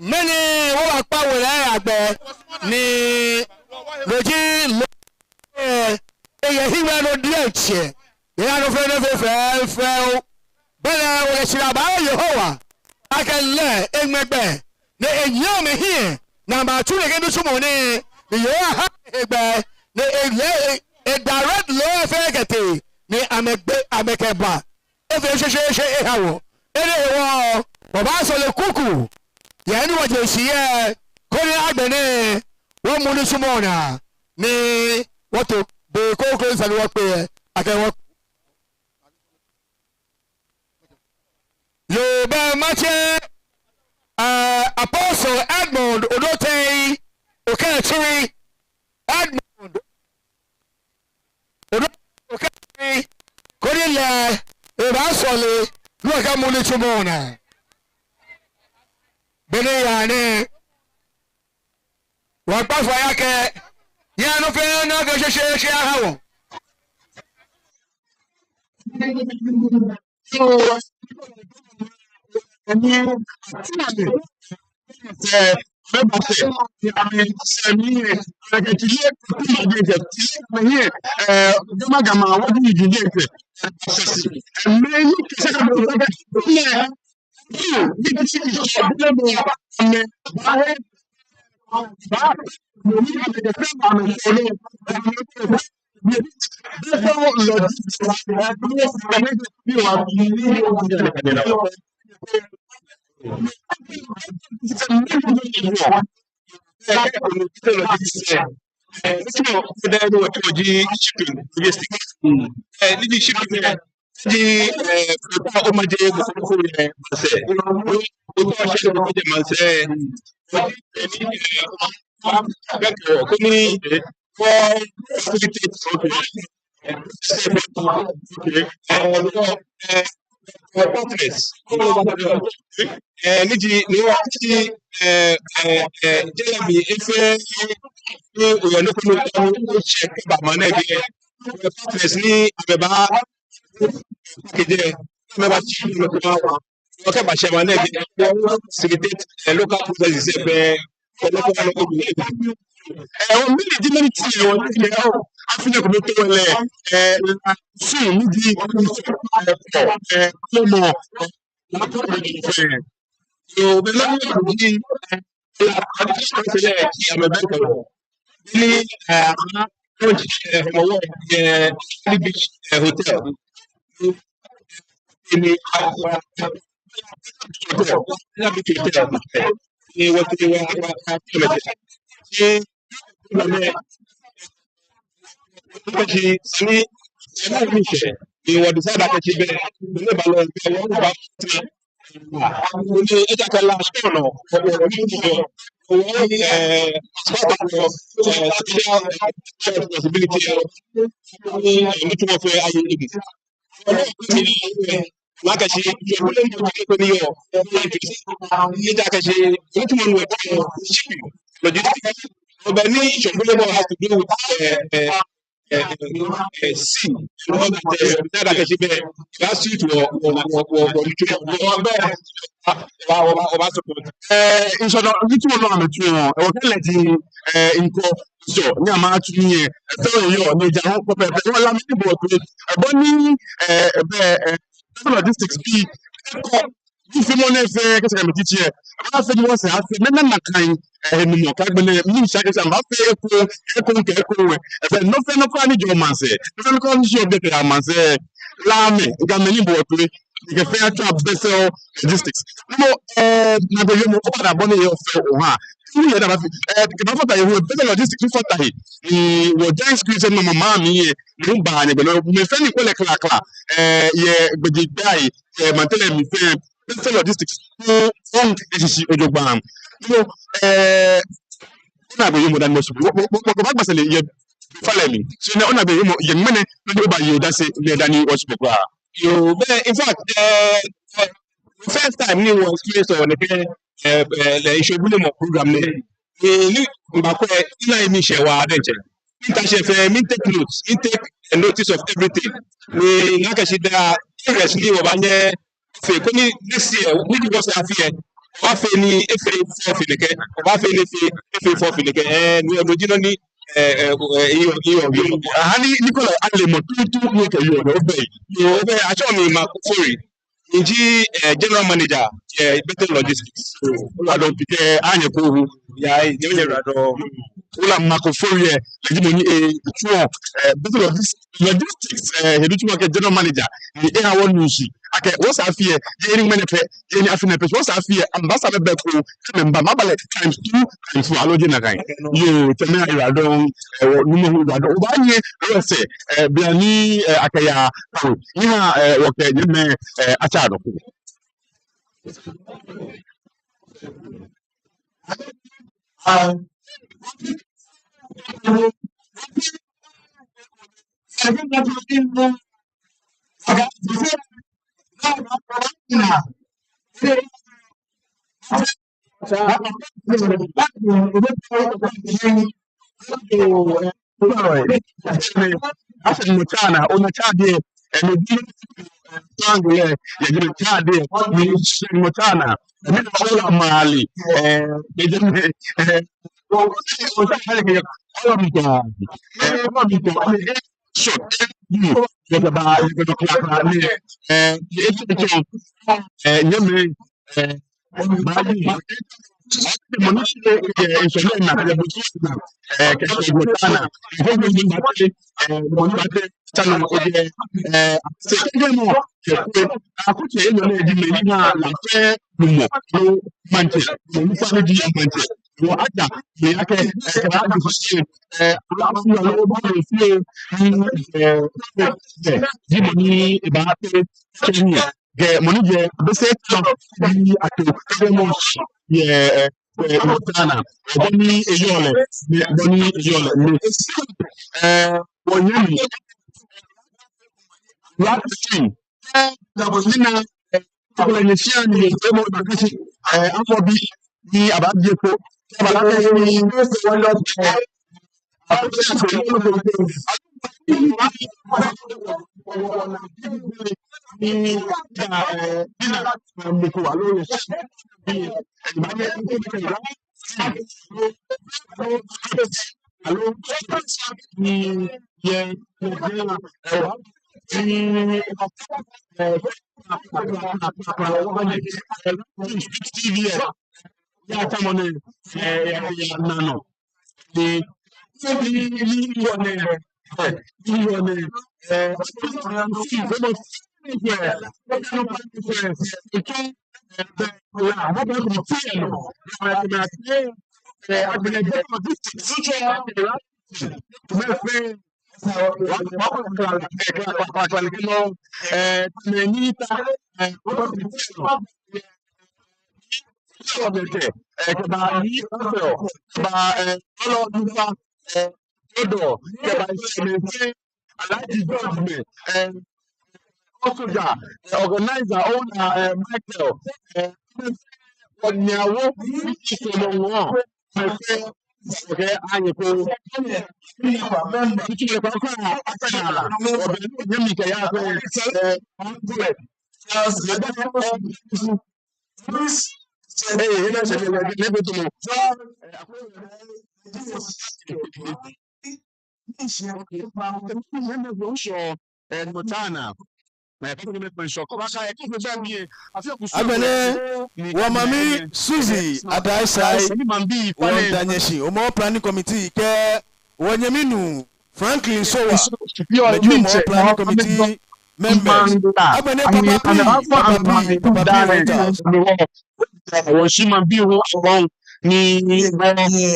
Mɛni wɔbakpa wolɛiagbɛ ni no ji lo-, eh, eyɛ hiɛ nɔ diɛŋtsɛ. Yɛ nɔ fɛɛ nɔ fɛɛ fɛɛ fɛɛ oo. Belɛ wɔkɛ shidaa baaha Yehowa akɛ lɛ eŋmɛ gbɛ ni enyiɛ amɛhiɛ ni amɛbatsu nɛkɛ nitsumɔ nɛɛ, ni Yehowa ha egbɛ ni elɛ e, e direct loo lɛ fɛɛ kɛtee ni amɛgbe amɛkɛba. Efee shweshweeshwe eha wɔ. Enɛ hewɔ wɔbaasɔle kuku yɛ he ni wɔje shishi lɛ, koni agbɛnɛ wɔmu nitsumɔ naa ni wɔto be kroko ni sa ni wɔkpe lɛ, akɛ wɔ. Yoo, bɛ matsɛ, eh, Apostle Edmund Odotei Okechiri. Edmund Odo-, Okechiri, koni lɛ ebaasɔle ni wɔkɛmu nitsumɔ naa. Be ni yaa nɛɛ, wɔkpa fai akɛ nyɛhaa nɔ fɛɛ nɔ afee shweshweeshwe aha wɔ. Ni ji, eh, kɔkɔ omaje kɔkɔ yɛ maŋsɛɛ. Kɔkɔ shɛ kɔkɔ jɛ maŋsɛɛ. Kɔkɔ ni, eh, kɔ facilitate, okay. Okay. Eh, eh, eh, partners. Eh, ni ji, ni wa ji, eh, eh, eh, jɛlɛ bi, efee, ni oyɛ nɔ ko nɔ ko, oshɛ kɛba maŋ nɛɛ biɛ. Partners ni amɛba, kɛjɛ, amɛba shi, amɛba, amɛba shi maŋ nɛɛ biɛ, facilitate, eh, local processes, eh, bɛ, eh, local, local, eh, o many, many things, eh, o, eh, o, afine ko to lɛ, eh, su, ni ji, eh, eh, lomo, eh, so, bɛ lomo, eh, Ni, eh, launch, eh, Hɔmɔwɔ, eh, Stanley Beach, eh, Hotel. Ni, eh, Hotel, Stanley Beach Hotel. Ni wɔte wɔ, wɔ, wɔ, ni, ni, ni, ni, ni, ni, wɔ decide akɛ shi bɛ, ni ba lɛ, bɛ, wɔ, wɔ, Ni ejaakɛ last year nɔ, eh, as part of, eh, social, eh, responsibility, eh, ni tuma fɛɛ aye ebi. Ni akɛ shi, ni yɔɔ, ni ejaakɛ shi, ni tuma nɔ, eh, shipping, logistics. Bɛ ni shɔŋgbele has to do with, eh, eh, eh, eh, sea. You know that, eh, that, that, eh, that suit wɔ, wɔ, wɔ, wɔ, wɔ, wɔ, wɔ, wɔ, Wɔbaa, wɔbaa, wɔbaa support. Ɛɛ, ŋshɔnaa ni tsuɔ nɔ amɛtsuɔ, ɛɛ, wɔkɛ lɛ ji, ɛɛ, ŋkɔ, sɔ, ni amɛtsu nii yɛ, ɛɛ, fɛɛ yɔɔ, ni ja hɔn kɔ pɛpɛ, wɔ Lamɛi ni bɔ toi, ɛɛ, bɔ ni, ɛɛ, bɛ, ɛɛ, Bethel Logistics bii, ɛɛ, kɔ, ni fimɔ nɛɛ fɛɛ, kɛ sɛɛ kɛ mɛi tsitsi yɛ, amɛbaafee ni wɔsɛɛ afee, mɛi nana kan, ɛɛ, numɔ, kɛ agbɛnɛ, miishɛɛ kɛ sɛɛ, amɛbaafee eko, eko, kɛ eko, ɛɛ, bɛ, nɔ fɛɛ nɔ ko ni jɔɔ maŋsɛɛ, nɔ fɛɛ nɔ ko ni jɔɔ bɛ kɛ maŋsɛɛ, Lamɛi, Gamɛi ni bɔ toi, ni kɛ fɛɛ atswa Bethel Logistics. Numɔ, ɛɛ, naagbee wiemɔ, obaana bɔ ni yɔɔ fɛo oha. Ni yɛ daa baafee, ɛɛ, kɛ baafata he hu, Bethel Logistics ni fata he. Ni wɔ join screen sɛɛ ni mama mami yɛ, ni mba nyɛ gbɛ nɔ, mɛi fɛɛ ni kwɛ lɛ klakla, ɛɛ, yɛ gbɛjegbɛi ahe, ɛɛ, maŋtsɛ lɛ mli fɛɛ, Bethel Logistics, ko, ko, eshishi ojogbaŋŋ. Numɔ, ɛɛ, onaagbee wiemɔ dani wɔshi, wɔ, wɔ, wɔ, wɔbaagba sɛɛ lɛ yɛ falɛ mli. So nɛ onaagbee wiemɔ yɛ ŋmɛnɛ, ni obaye odase, ni dani wɔshi kwraa. Yoo, bɛ, in fact, ɛɛ, ɛɛ, first time ni wɔ experience ɔ nɛkɛ, ɛɛ, ɛɛ, lɛ ŋshɔ bulemɔ program nɛɛ. Ni, ni, mba kwɛ, ina emi shɛ wa diɛŋtsɛ. Mita shi fɛɛ, mi take notes, mi take a notice of everything. Ni, ŋa kɛ shi daa, areas ni wɔbaanyɛ afee, koni next year, ni ji wɔsɛɛ afee, wɔbaafee ni efee fɔ fi nɛkɛ, wɔbaafee ni efee, efee fɔ fi nɛkɛ, ɛɛ, ni, no ji nɔ ni, ɛɛ, ɛɛ, ɛɛ, iyo, iyo, iyo. Aha ni, ni kɔlɛ, ale mɔ tuuntu, ni kɛ yoo, no, obɛ. Yoo, obɛ, atsɛɔ mi Mark Ofori. Miji, eh, general manager, eh, Bethel Logistics. Oyiwaladɔŋŋ pii kɛ anyɛ ko hu. Ya, eh, nyɛ, nyɛ oyiwaladɔŋŋ. Ola Mark Ofori, eh, lɛ ji mɔ ni, eh, tsuɔ, eh, Bethel Logis-, Logistics, eh, he nitsumɔ akɛ general manager. Ni eha wɔnu shishi akɛ wɔsɛɛ afee, eh, jeee ni ŋmɛnɛ pɛ, jeee ni afi nɛɛ pɛ, wɔsɛɛ afee, eh, amɛbaasa amɛbɛ ko, kɛ amɛba, amɛba lɛ times two, times four, aloo jeee nakai. Yoo, tsɛmɛi ayiwaladɔŋŋ, eh, wɔnuumo hu yiwaladɔŋŋ. Obaanyɛ, wɔsɛɛ, eh, bianɛ, eh, akɛya, Awo, ni ha, eh, wɔkɛ nyɛmɛi, eh, atsa nɔ ko. Asɛ mɔ tsa naa, ona tsa diɛ, eh, mɔ diɛ, eh, tsa diɛ, yɛ diɛ tsa diɛ, mi sɛ mɔ tsa naa, mi na ola mali, eh, yɛ diɛ, eh, o, o tsa naa kɛ, ola mi tɔ, eh, ola mi tɔ, eh, short, eh, yɛ ba, yɛ ba kla kla ni, eh, yɛ tɔ, eh, nyɛmɛi, eh, Baaji, mɔ ni shi, eh, ŋshɔnaa naa, eh, busu naa, eh, kɛ sɔ mɔ tsa naa, eh, mɔ ni baate, eh, mɔ ni baate, tsa naa, eh, eh, sɛ kɛ mɔ, kɛ kɛ, akutsei enɔ nɛɛ ji mɛi ni ha Lamfo mumɔ, loo maŋtsɛ, mɔ ni fa ni ji maŋtsɛ, loo aja, mɛi akɛ, eh, kɛ ba busu, eh, aloo, aloo, ba busu, eh, eh, eh, ji mɔ ni baate, kɛ ni, kɛ mɔ ni jɛ, bɛ sɛ tɔ, ni ato, kɛ mɔ, yɛ, eh, eh, mɔ tsa naa, eh, bɔ ni eyɔɔ lɛ, ni, bɔ ni eyɔɔ lɛ, ni, eh, wɔnyɛmi, live stream, eh, ni na, eh, kɔlɛ nyɛ share ni, eh, mɔ ba kasi, eh, afɔ bi, ni aba je ko, aba la kɛ ni, eh, T V, eh, ya tamɔ nɛ, eh, ya, ya na nɔ. Ni, ni, ni, ni, yɔɔ nɛ, eh, ni, yɔɔ nɛ, eh, kɛba ni, kɛba, eh, ɔlɔ nufa, eh, dodo, kɛba, eh, Alhaji George mɛi, eh, Osuja, eh, organizer, owner, eh, Michael, eh, Onyawo, Solomon, mɛi fɛɛ, okay, anyɛ ko. Tutu lɛ kɔ, kɔ, akpa naa la. Ɔbɛ, nyɛmi kɛ ya fɛɛ, eh, Ee, ena sɛ ne be to mo. Agbɛnɛ, wɔmami Suzy Adaisai, wɔmiida nyɛ shi, omɔ planning committee kɛ wɔnyɛmi nuu Franklin Sowah, mɛi ji omɔ planning committee members. Agbɛnɛ Papa P, Papa P, Papa P Rentals. Wɔshi maŋbii hu awɔŋ ni wɔ,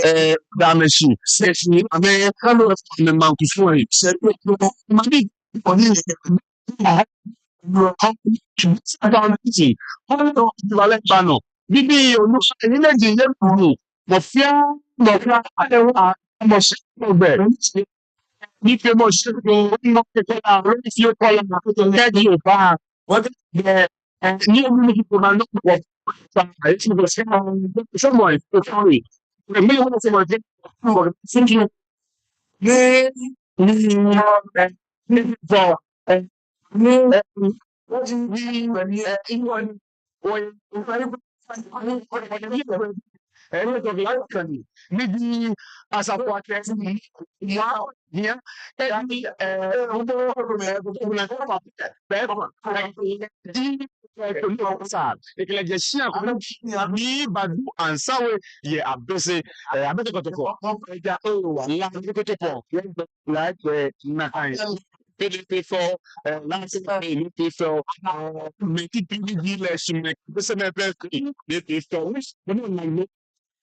eh, damɔ shi, shi amɛ, amɛ maŋ kusum ayi. Maŋbii hu ni, bibii, onu, ni ne ji ye kuru. Mɔ fɛɛ mɔ fɛɛ ale wa, mɔ shi mɔ gbɛ. Ni fee mɔ shi ko, ni mɔ ko la, ni fee ko la, kɛji oba. Wɔte, eh, ni omu ni ko ma nɔ ko. Sa, eh, si ko se ma, se mɔ, eh, ko fari. Ni mɔ se mɔ, se mɔ, se mɔ. Ni, ni, eh, ni fɔ, eh, ni, eh, ni, eh, ni, eh, ni, Ni Badu Ansawe yɛ Abese, eh, Abese Kotopɔŋ. Like, eh, na kai. P D P fɔ, eh, last time P D P fɔ, eh, mɛi ni P D P lɛ shi mɛi, Abese mɛi fɛɛ P D P fɔ. Mɛni na lo,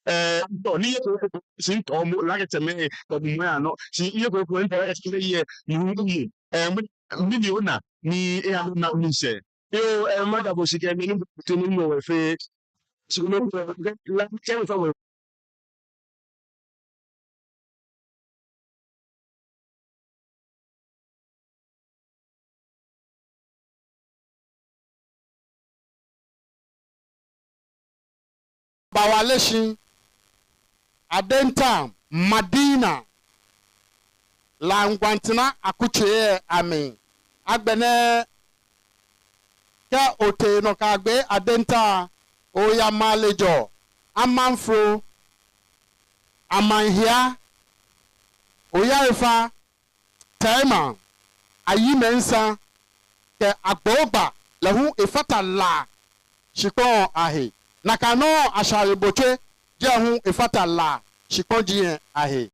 eh, tɔ ni ye ko, shi tɔ mɔ, like tɛmɛ, tɔ mɔ ya nɔ, shi ye ko ko, like tɛmɛ ye, ni, ni, eh, mɛni, mɛni ona, ni, eh, ona, ni sɛ. Yoo, eh, mada bo shi kɛ, mɛni, tɛmɛ mɔ wɛ fɛɛ, shi ko mɔ, like tɛmɛ fɔ wɛ. Bawale shi, Adenta, Madina, La Ngwantina akutsei amli. Agbɛnɛ kɛ otee nɔ kɛgbe Adenta, oya Malejor, Amanfro, Amanhia, Oyarifa, Tema, Ayimensa, kɛ Agbogba, lɛ hu efata La shikpɔŋ ahe. Nakai nɔŋŋ Ashare Botwe, jɛi hu efata La shikpɔŋ jɛi ahe.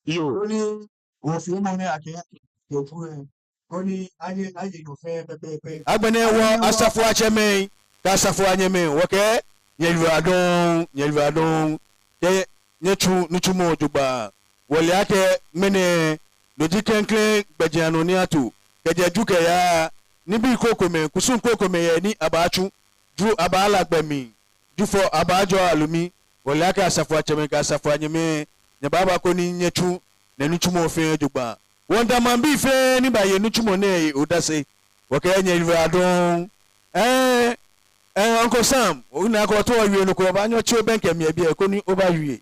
Yoo. Agbɛnɛ wɔ asafoiatsɛmɛi kɛ asafoianyɛmɛi, wɔkɛɛ nyɛyiwaladɔŋŋ, nyɛyiwaladɔŋŋ, kɛ nyɛtsu nitsumɔ jogbaŋŋ. Wɔle akɛ ŋmɛnɛ no ji klɛŋklɛŋ gbɛjianɔ ni ato kɛjɛ Ju kɛyaa, nibii krokomɛi, kusum krokomɛi yɛ ni abaatsu, Ju abaala gbɛ mli, Jufɔ abaajɔɔ alumi. Wɔle akɛ asafoiatsɛmɛi kɛ asafoianyɛmɛi, nyɛbaaba koni nyɛtsu nɛɛ nitsumɔ fɛɛ jogbaŋŋ. Wɔmiida maŋbii fɛɛ ni baye nitsumɔ nɛɛ he odase. Wɔkɛɛ nyɛyiwaladɔŋŋ. Ɛɛ, ɛɛ, Uncle Sam, ona akɛ oto owie nɔ ko, obaanyɛ otsi obɛŋkɛ mi yɛ biɛ koni obawie.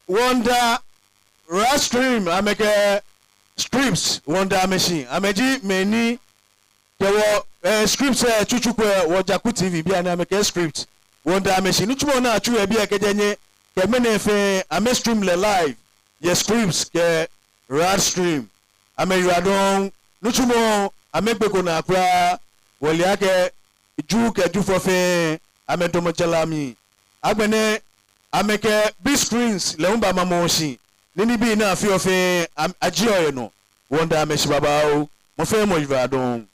Wɔmiida Rad Stream, amɛkɛ Scripts, wɔmiida amɛ shi, amɛji mɛi ni kɛ wɔ, eh, Scripts, eh, tsutsu kwɛ, wɔ Jaku T V bianɛ amɛkɛ Scripts. Wɔmiida amɛ shi, nitsumɔ ni atsu yɛ biɛ kɛjɛ nyɛ, kɛ mɛi nɛɛ fɛɛ, amɛ stream lɛ live, yɛ Scripts kɛ Rad Stream. Amɛyiwaladɔŋŋ, nitsumɔ, amɛgbeko naa kwraa, wɔle akɛ, Ju kɛ Jufɔ fɛɛ, amɛdamɔ jara mli. Agbɛnɛ, amɛkɛ big screens lɛ hu bamamɔ shi, ni nibii ni afeɔ fɛɛ, am-, ajieɔ yɛ nɔ. Wɔmiida amɛ shi babaoo, mɔ fɛɛ mɔ yiwaladɔŋŋ.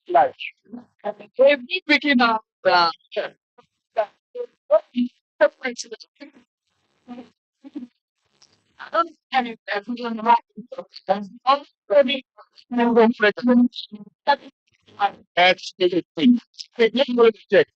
Like, if we begin our, uh, I don't have it, everyone right. That's already number president. That's the thing. They didn't go to check.